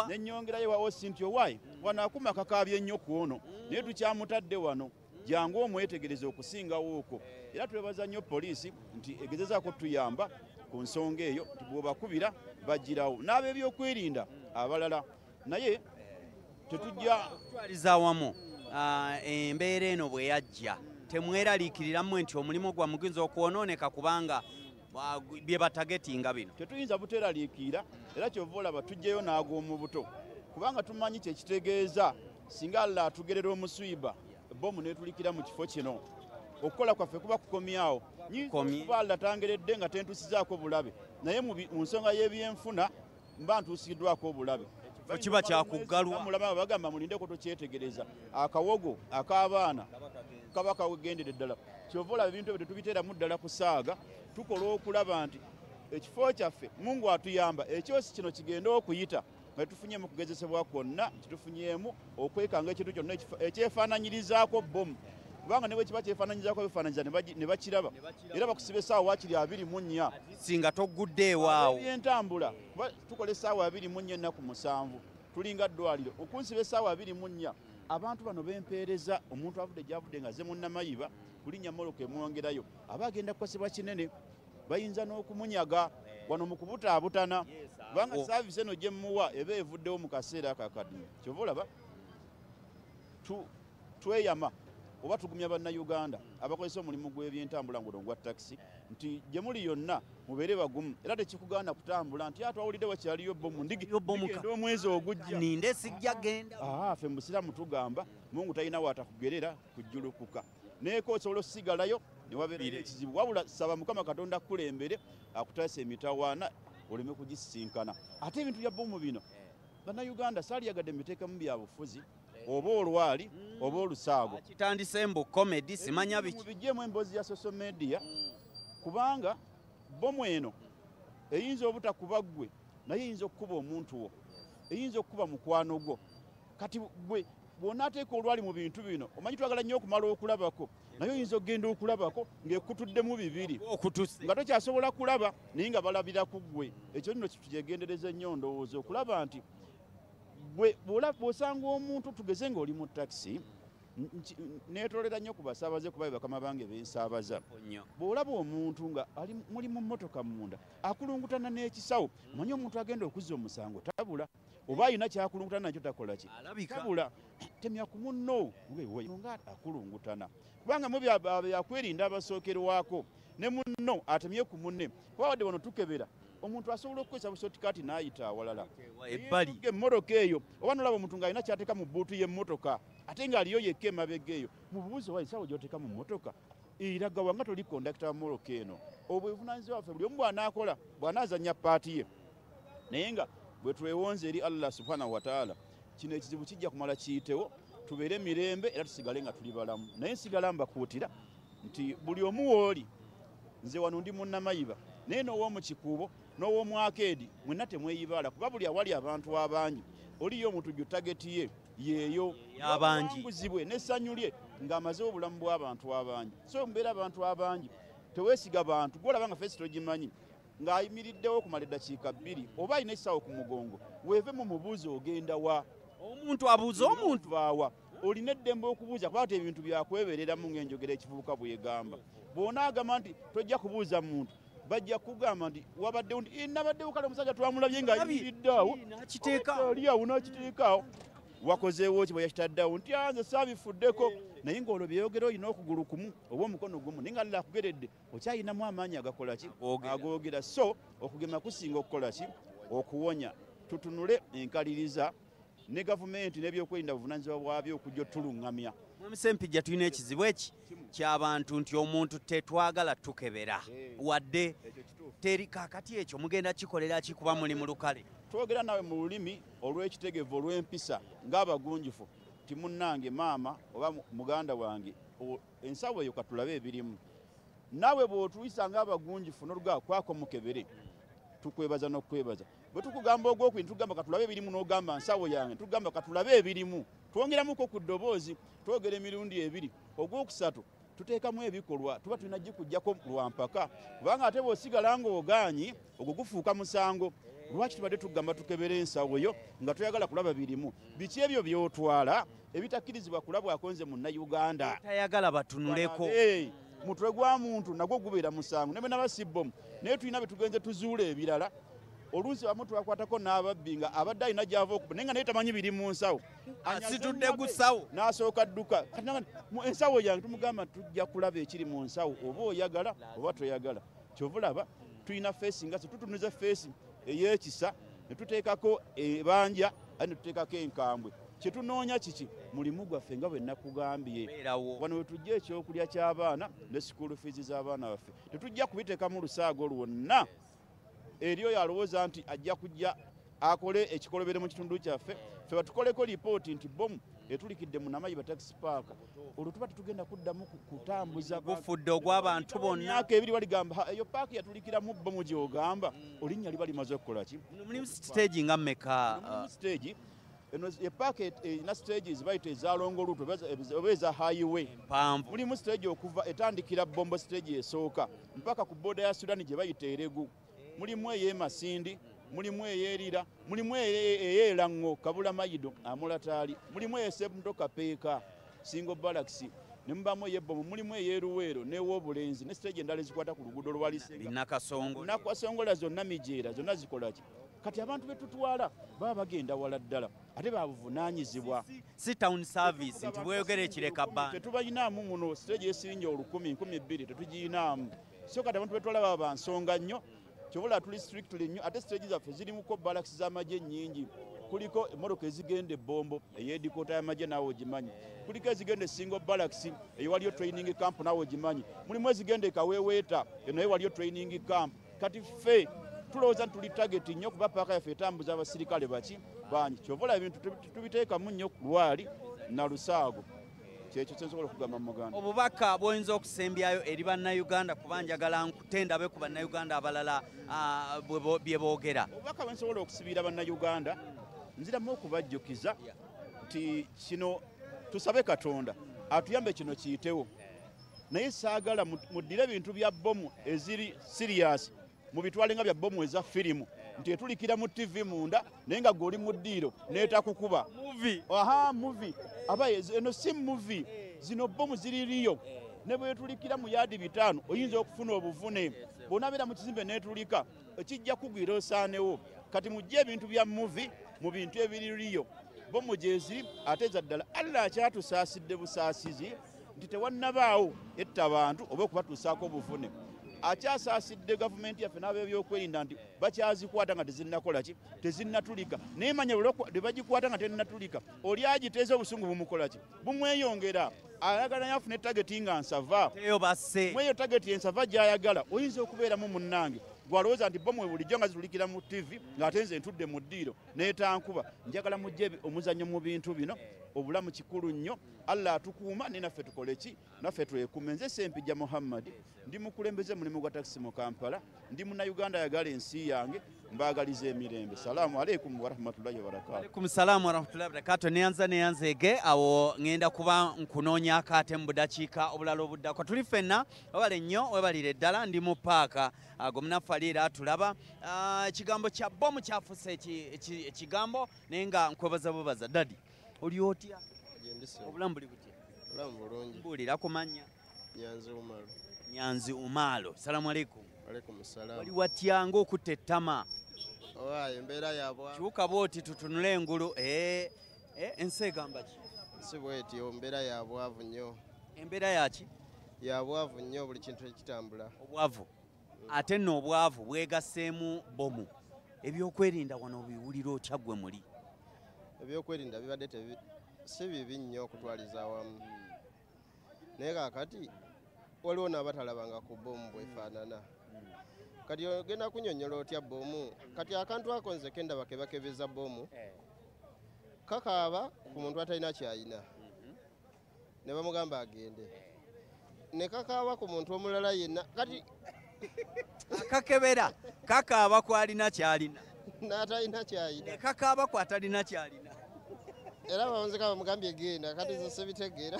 ne nnyongerayo wa osi nti owaayi wano akuuma kakaabye nnyo ku ono, naye tukyamutadde wano, jangu omwetegereze okusingawo okwo. Era twebaza nnyo poliisi nti egezezaako tuyamba ku nsonga eyo, nti bw'obakubira bagirawo n'ab'ebyokwerinda abalala. Naye tetujja kutwaliza wamu embeera eno bwe yajja, temweraliikiriramu nti omulimu gwammwe guyinza okwonooneka kubanga bye batagetinga bino. Tetuyinza buteraliikirira, era kyova olaba tujjayo n'ag'omu buto, kubanga tumanyi kye kitegeeza singa Allah atugerera omuswiba bomu netulikira mu kifo kino. Okukola kwaffe kuba kukomyawo. Kuba Allah tangeredde nga tentusizaako bulabe, naye mu nsonga y'ebyenfuna mba ntuusiddwako obulabe. Kiba kyakuggalwa. Mulaba bagamba mulindeko tokyetegereza. Akawogo ak'abaana kaba kagendere ddala. Kyova olaba ebintu ebyo tetubiteeramu ddala kusaaga, tukola okulaba nti ekifo kyaffe Mungu atuyamba ekyosi kino kigende okuyita nga tufunyemu kugezesebwa kwonna, tufunyemu okwekanga ekintu kyonna ekyefaananyirizaako bomu, kubanga ne bwe kiba kyefaananyirizaako bifaananyiza ne bakiraba era bakusiba essaawa waakiri 24 singa togudde ewaawo. Ebyentambula kuba tukola essaawa 24 ennaku 7 tulinga ddwaliro. Okunsiba essaawa 24 abantu bano bempeereza, omuntu avudde gy'avudde nga ze munnamayiba kulinnya mmotoka emwongerayo aba agenda kukosebwa kinene, bayinza n'okumunyaga wano mu kubutaabutana, kubanga saaviisi eno gye mmuwa eba evuddewo mu kaseera ako akadde. Kyova olaba tweyama oba tugumya bannayuganda abakozesa omulimu gw'ebyentambula nguno gwa takisi nti gye muli yonna mubeere bagumu, era tekikugaana kutambula nti atwawulidde wakyaliyo bomu ndigenda omwezi ogujja ninde sijja genda. Ffe mu busiraamu tugamba Mungu talina w'atakugerera kujjulukuka, naye osobola osigalayo ne wabeera ekizibu, wabula saba Mukama Katonda akukulembere akutaasa emitawaana oleme kugisisinkana. Ate ebintu bya bomu bino bannayuganda saaliyagadde mbiteekamu bya bufuzi oba olwali oba olusaago. Kitandise mbu comedy simanya biki bijjemu emboozi ya social media, kubanga bomu eno eyinza obutakuba ggwe naye eyinza okukuba omuntu wo, eyinza okukuba mukwano gwo. Kati gwe bw'onaateeka olwali mu bintu bino, omanyi twagala nnyo okumala okulabako, naye oyinza okugenda okulabako ng'ekutuddemu bibiri nga tokyasobola kulaba naye nga balabira ku ggwe. Ekyo nno tukyegendereza nnyo ndowooza okulaba nti gwe bw'osanga omuntu, tugeze ng'oli mu takisi, neetolera nnyo ku basaabaze kuba be bakama bange bensaabaza. Bw'olaba omuntu nga ali muli mu mmotoka munda akulungutana n'ekisawo, omanyi omuntu agenda okuzza omusango tabula, oba alina kyakulungutana nakyo takola ki, tabula, temya ku munno nga akulungutana, kubanga mu byakwerinda abasookerwako ne munno atemye ku munne. Kuba wadde wano tukebera omuntu asobola okukozesa bushortcut n'ayita awalala ebbali emmotoka eyo, oba nolaba omuntu ng'alina ky'ateeka mu bbuutu y'emmotoka ate ng'aliyo yekka emabega eyo, mubuuze wa ensawo gy'oteeka mu mmotoka eragawa nga toli kondakita wa mmotoka eno. Obwevunaanyizibwa bwaffe buli omu bw'anaakola bw'anaazannya paati ye, naye nga bwe twewonze eri Allah subhanahu wa taala, kino ekizibu kijja kumala kiyitewo, tubeere mirembe era tusigale nga tuli balamu. Naye nsigala mbakuutira nti buli omu w'oli, nze wano ndi munnamayiba naye n'ow'omu kikuubo n'ow'omwakeedi mwenna temweyibaala, kuba buli awali abantu abangi oliyo omutujju tageti ye yeeyo abanguzibwe n'essanyu lye ng'amaze obulamu bw'abantu abangi. So mbeera abantu abangi teweesiga bantu, gw'olaba nga feesi togimanyi ng'ayimiriddewo okumala eddakiika 2 oba alina ekisawo ku mugongo, weeve mu mubuuzi ogenda wa. Omuntu abuuza omuntu baawa, olina eddembe okubuuza kuba ate ebintu byakwebereramu ng'enjogera ekivubuka bw'egamba. Bw'onaagamba nti tojja kubuuza muntu, bajja kugamba nti wabaddewo nti nabaddewo kale omusajja twamulabye ng'ayimiridde awo ali awo n'akiteeka awo, wakozeewo ki bwe yakitaddeawo nti nze saabifuddeko, naye ng'olwo byeyogera olina okugulu kumu oba omukono gumu, naye nga Allah akugeredde okyayinamu amaanyi agakola ki, agoogera. So okugema kusinga okukola ki, okuwonya. Tutunule enkaliriza ne gavumenti n'ebyokwerinda buvunaanyizibwa bwabyo okujja otuluŋŋamya. Mwami Ssempijja, tulina ekizibu eki ky'abantu nti omuntu tetwagala tukebera wadde teri. Kaakati ekyo mugenda kikolera ki kuba muli mu lukale? Twogera nawe mu lulimi olw'ekitegevu olw'empisa ng'abagunjufu ti munnange maama oba muganda wange, ensawo eyo katulabe ebirimu. Naawe bw'otuyisa ng'abagunjufu n'olugaa kwako mukebere, tukwebaza n'okwebaza. Bwe tukugamba ogwokubiri tugamba katulabe ebirimu, n'ogamba nsawo yange, tugamba katulabe ebirimu, twongeramuko ku ddoboozi, twogera emirundi 2. Ogwokusatu tuteekamu ebikolwa, tuba tulina gikuggyako lwa mpaka, kubanga ate bw'osigala ng'ogaanyi ogwo gufuuka musango. Lwaki tubadde tugamba tukebere ensawo yo nga toyagala kulaba birimu? Biki ebyo by'otwala ebitakkirizibwa kulabwako nze munnayuganda tayagala batunuleko? Mutwe gwa muntu nagwo gubeera musango, ne bwe naba si bbomu, naye tulina bye tugenze tuzuula ebirala. Oluusi abamu twakwatako n'ababbi nga abadde alina gy'ava okuba naye nga naye tamanyi biri mu nsawo, asitudde gusawo n'asooka dduka. Ensawo yange tumugamba tujja kulaba ekiri mu nsawo oba oyagala oba toyagala. Kyova olaba tulina feesi nga tutunuza feesi ey'ekisa ne tuteekako ebanja ate ne tuteekako enkambwe. Kyetunoonya kiki? Mulimu gwaffe nga bwe nakugambye. Wano we tujja ekyokulya ky'abaana ne school fees z'abaana baffe, tetujja kubiteekamu lusaago lwonna eri oyo alowooza nti ajja kujja akole ekikolobero mu kitundu kyaffe. Ffe batukoleko lipooti nti bomu Etulikidde mu Namayiba taxi park. Olwo tuba tetugenda kuddamu kutambuza gufudde ogw'abantu bonna. Emyaka ebiri waligamba eyo paaka yatulikiramu bbomu gy'ogamba olinnya liba limaze okukola ki? Mulimu stage nga mmeka? Mulimu stage eno epaaka erina stages bayita eza longoluto oba eza highway. Mulimu stage okuva etandikira Bombo stage esooka mpaka ku boda ya Sudan gye bayita Eregu. Mulimu ey'e Masindi, mulimu ey'Erira, mulimu ey'Erango Kabula Mayido Amulataali, mulimu ey'Esebuto Kapeeka Singo Barracks, ne mubamu ey'Ebbomu, mulimu ey'Eruweero n'Ew'Obulenzi ne stage endala ezikwata ku luguudo lwa Lisenga Nakasongola zonna mijeera zonna zikola ki? Kati abantu betutwala baba bagenda wala ddala ate babuvunaanyizibwa. Si town service nti bweyogera ekireka bbanga. Tetubayinaamu muno stage esirinnya 1000 1200 tetugiyinaamu. So kati abantu betwala baba ba nsonga nnyo. Kyobola tuli strictly nnyo ate stage zaffe zirimuko barracks z'amagye nnyingi. Kuliko emmotoka ezigenda e Bombo ey'edikoota y'amagye naawe ogimanyi. Kuliko ezigenda e Singo Barracks eyo waliyo training camp naawe ogimanyi. Mulimu ezigenda e Kaweweeta eno waliyo training camp. Kati ffe tulowooza nti tuli target nnyo kuba paaka yaffe etambuza abasirikale baki bangi. Kyobola ebintu tubiteekamu nnyo lwali na lusaago. Kyekyo kyensobola okugamba mu Muganda. Obubaka bw'oyinza okusembyayo eri bannayuganda kuba njagala nkutendabe ku bannayuganda abalala bye boogera. Obubaka bwe nsobola okusibira bannayuganda nziramu okubajjukiza nti kino tusabe Katonda atuyambe kino kiyitewo. Naye saagala muddire ebintu bya bbomu eziri serious mubitwale nga bya bbomu eza firimu nti etulikira mu TV munda naye nga gw'oli mu ddiiro n'etakukuba. Aha, movie. Aba eno si movie, zino bbomu ziririyo ne bwetulikira mu yaadi 5 oyinza okufuna obuvune. Bw'onabeera mu kizimbe n'etulika ekijja kugwira osaanewo. Kati mujje ebintu bya movie mu bintu ebiririyo. Bbomu gyeziri ate za ddala. Allah akyatusaasidde busaasizi nti tewannabaawo etta bantu oba okubatuusaako obuvune. Akyasaasidde gavumenti yaffe n'ab'ebyokwerinda nti bakyazikwata nga tezinnakola ki? Tezinnatulika. Naye manya lwe bagikwata nga tennatulika, oli agiteeza obusungu bumukola ki? Bumweyongera. Ayagala naye afune tageti nga nsava. Mweyo tageti ensava gy'ayagala oyinza okubeeramu munnange. Gwalowooza nti bbomu bulijjo nga zitulikira mu TV ng'ate nze ntudde mu ddiiro n'etankuba. Njagala mujje omuzannyo mu bintu bino. Obulamu kikulu nnyo. Allah atukuuma ne naffe tukole ki? Naffe twekuume. Nze Ssempijja Muhammad, ndi mukulembeze mulimu gwa takisi mu Kampala, ndi munnayuganda ayagala ensi yange, mbaagaliza emirembe. Salaamu alaikum warahmatullahi wabarakatuh. Alaikum salaamu warahmatullahi wabarakatuh. Neyanza neyanzeege awo ngenda kuba nkunoonyaako ate mu budakiika obulala obuddako. Tuli ffenna webale nnyo webalire ddala. Ndi mu paaka ago munaffe ali era atulaba. Ekigambo kya bbomu kyafuuse ekigambo naye nga nkwebaza bubaza. Dadi oli otya? Obulamu buli butya? Obulamu bulungi. Mbuulira ku mannya. Nyanzi Umalo. Nyanzi Umalo. Salaamu alaikum. Alaikum salaam. Wali watya ng'okutta ettama? Owaaye embeera yabwa. Kyuka bw'oti tutunule engulu. Ensi egamba ki? Si bw'etyo, embeera ya bwavu nnyo. Embeera ya ki? Ya bwavu nnyo, buli kintu ekitambula. Obwavu. Ate nno obwavu bwegasseemu bbomu. Ebyokwerinda wano obiwulira otya ggwe muli? Ebyokwerinda bibadde si bibi nnyo okutwaliza awamu. Naye kaakati waliwo n'abatalabanga ku bbomu bwefaanana. Kati ogenda kunnyonnyola otya bbomu? Kati akantu ako nze ke ndaba ke bakebeza bbomu kakaaba ku muntu atalina ky'alina ne bamugamba agende, ne kakaaba ku muntu omulala yenna. Kati akakebera kakaaba ku alina ky'alina n'atalina ky'alina, ne kakaaba ku atalina ky'alina. Era bawanzika bamugambye genda, kati nze sibitegeera.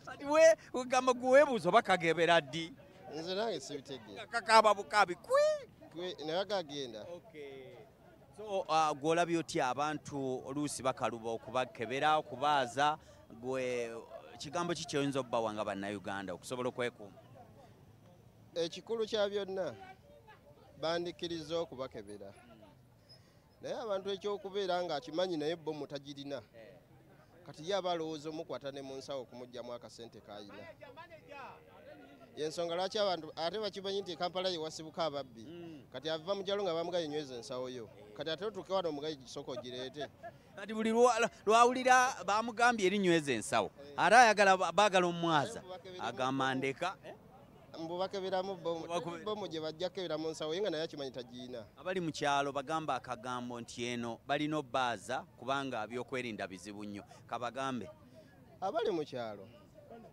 Kati we ogamba gwe weebuuza oba kagebera ddi? Nze nange sibitegeera. Kakaaba bukaabi kwi naye gagenda. So gw'olabye otya abantu oluusi bakaluba okubakebera okubaaza, gwe kigambo ki kyoyinza obbawa nga bannayuganda okusobola okwekuuma? Ekikulu kya byonna bandikkiriza okubakebera. Naye abantu ekyokubeera ng'akimanyi naye bbomu tagirina, kati ye aba alowooza omukwata ne mu nsawo okumuggyamu akasente k'ayina. Yensonga lwaki abantu ate bakimanyi nti Kampala ye wasibuka ababbi. Kati ava mu kyalo nga bamugaye nyweza ensawo yo, kati ate otuuke wano omugaye gisooka ogireete. Kati buli lwawulira bamugambye erinyweza ensawo ate ayagala baagala omwaza agamba ndeka. Mbu bakeberamu bomu gye bajja kebera mu nsawo ye nga naye akimanyi tagiina. Abali mu kyalo bagamba akagambo nti eno balina obbaaza kubanga ebyokwerinda bizibu nnyo. Kabagambe. Abali mu kyalo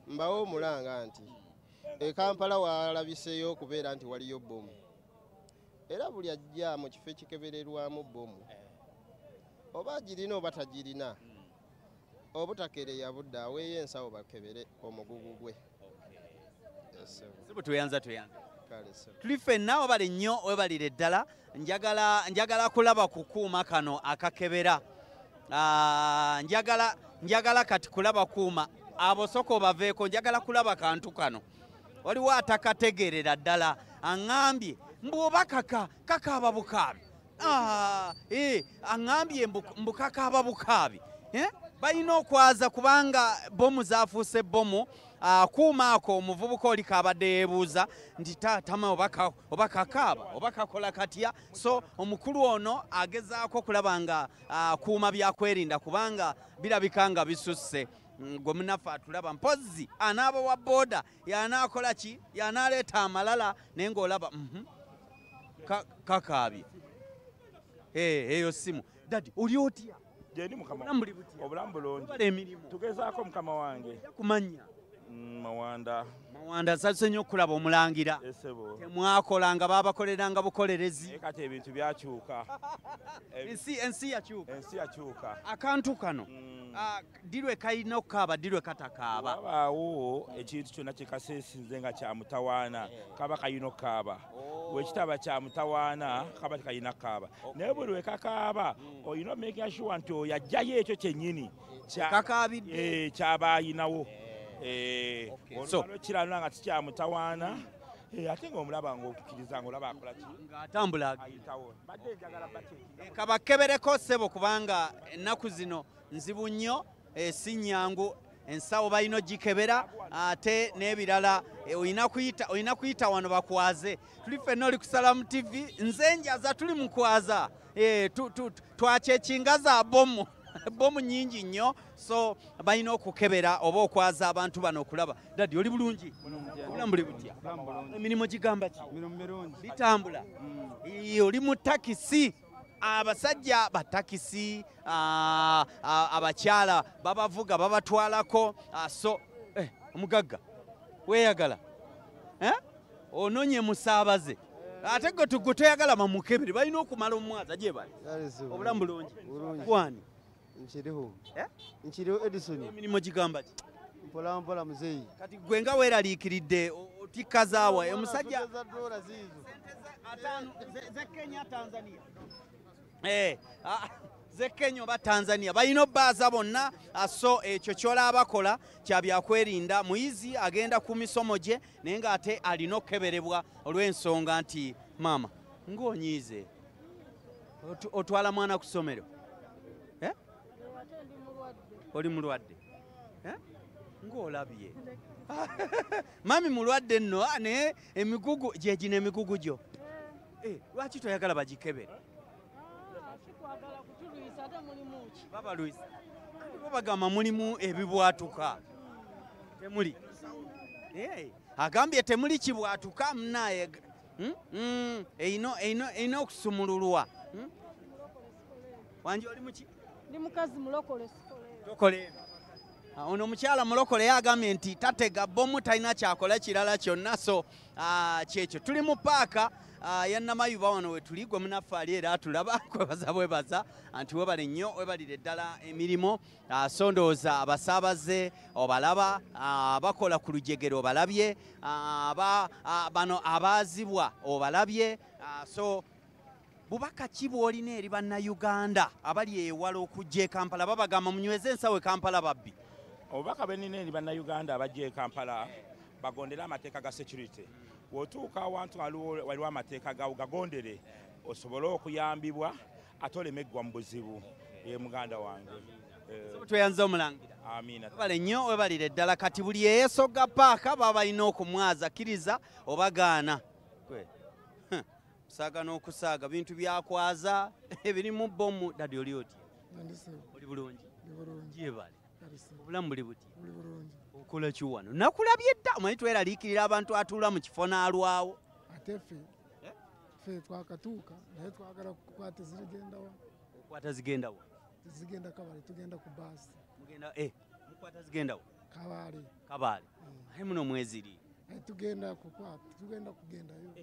mbawo omulanga nti e Kampala walabiseeyo okubeera nti waliyo bbomu. Era buli ajja mu kifo ekikebererwamu bbomu oba agirina oba tagirina obutakeereya budde aweeyo ensawo bakebere omugugu gwe. Sibu tweyanza. Tuli ffenna webale nnyo webalire ddala. Njagala kulaba kukuuma kano akakebera. Njagala kati kulaba kuuma abo soko baveeko, njagala kulaba kantu kano. Waliwo atakategeerera ddala aŋŋambye mbu oba kakaaba bukaabi. Aŋŋambye mbu kakaaba bukaabi. Balina okwaza kubanga bomu zafuuse bomu. Kuuma ako omuvubuka oli kabadde yeebuuza nti taatama oba kakaaba oba kakola katya. So omukulu ono agezaako okulaba nga akuuma byakwerinda kubanga birabika nga bisusse. Gwe munaffe atulaba mpozzi anaaba wa booda yanaakola ki, yanaaleeta amalala naye ng'olaba kakaabye. Eyo simu. Dadi oli otya? Gyendi mukama. Obulamu bulungi. Tugezaako mukama wange. Kumanya. Mawanda. Mawanda nsanyuse nnyo okulaba omulangira. Temwakolanga babakoleranga bukolerezi. Kati ebintu byakyuka. Ensi yakyuka. Ensi yakyuka. Akantu kano dirwe kalina okukaaba dirwe katakaaba. Wabaawo ekintu kyonna kye kaseesinze nga kya mutawaana kaba kalina okukaaba. Wekitaba kya mutawaana kaba tekalina kukaaba. Naye buli lwe kakaaba olina making sure nti oyo ajjayo ekyo kyennyini kakaabidde kyaba ayinawo. Olwo kiralula nga kikyamutawaana ate ng'omulaba ng'okkiriza ng'olaba akola ki ng'atambula ayitawo. Badde njagala bateeka kabakebereko ssebo kubanga ennaku zino nzibu nnyo, si nnyangu. Ensawo balina ogikebera ate n'ebirala olina kuyita wano bakwaze. Tuli ffenna oli ku Salaam TV, nze njaza tuli mu kwaza. Twakyekinga za bomu. Bomu nyingi nnyo, so balina okukebera oba okwaza abantu bano okulaba. Dadi oli bulungi? Obulamu buli butya? Emirimu gigamba ki? Bitambula. Oli mu takisi. Abasajja batakisi, abakyala babavuga babatwalako. So omugagga weeyagala ononye musaabaze ate gwe toyagala bamukebere, balina okumala omwaza gye bali. Obulamu bulungi? Gwani? Nkiriho. Nkiriho Edison. Emirimu gigamba ki? Mpola mpola muzeeyi. Kati gwe nga weeraliikiridde otikka zaawa omusajja ze Kenya Tanzania. Ze Kenya oba Tanzania balina obbaaza bonna. So ekyo kyolaba bakola kya byakwerinda. Muyizi agenda ku misomo gye naye ng'ate alina okukeberebwa olw'ensonga nti maama ng'onyiize otwala mwana ku ssomero. Oli mulwadde? Ng'olabye. Mami mulwadde nno naye emigugu gye gino emigugu gyo. Lwaki toyagala bagikebere? Babalwisa. Bo bagamba mulimu ebibwatuka. Temuli. Agambye temuli kibwatuka munaye. Eino okusumululwa. Wangi oli muki? Ndi mukazi mulokole sikolera. Tokolera. Ono omukyala mulokole yagambye nti tatega bomu talina kyakola kirala kyonna. So kyekyo tuli mu paaka ya Namayuba wano we tuli. Gwe munaffe ali era atulaba kwebaza bwebaza nti webale nnyo webalire ddala emirimu. So ndowooza abasaabaze obalaba, abakola ku lujegere obalabye, bano abaazibwa obalabye. So bubaka ki bw'olina eri bannayuganda abali ewala okujja e Kampala? Babagamba munyweze ensawo e Kampala babbi. Obubaka bwe nnina eri bannayuganda abajja e Kampala, bagondere amateeka ga security. Bw'otuuka awantu waliwo amateeka gawo gagondere osobole okuyambibwa ate oleme eggwa mu buzibu. Ye muganda wange. Tweyanza omulangira. Amiina. Webale nnyo webalire ddala. Kati buli eyeesogga paaka baba balina okumwaza, kkiriza oba gaana. Kusaaga n'okusaaga bintu byakwaza ebirimu bomu. Dadi oli otya? Oli bulungi? Gyebale. Obulamu buli buti? Buli bulungi. Okola ki wano? Nakulabye dda, omanyi tweraliikirira abantu atuula mu kifo n'alwawo. Ate ffe twakatuuka naye twagala kukwata zigendawa. Okwata zigendawa? Tezigenda Kabale, tugenda ku baasi. Mugenda mukwata zigendawa? Kabale. Kabale. Aye muno mweziri. Tugenda kukwata, tugenda kugendayo.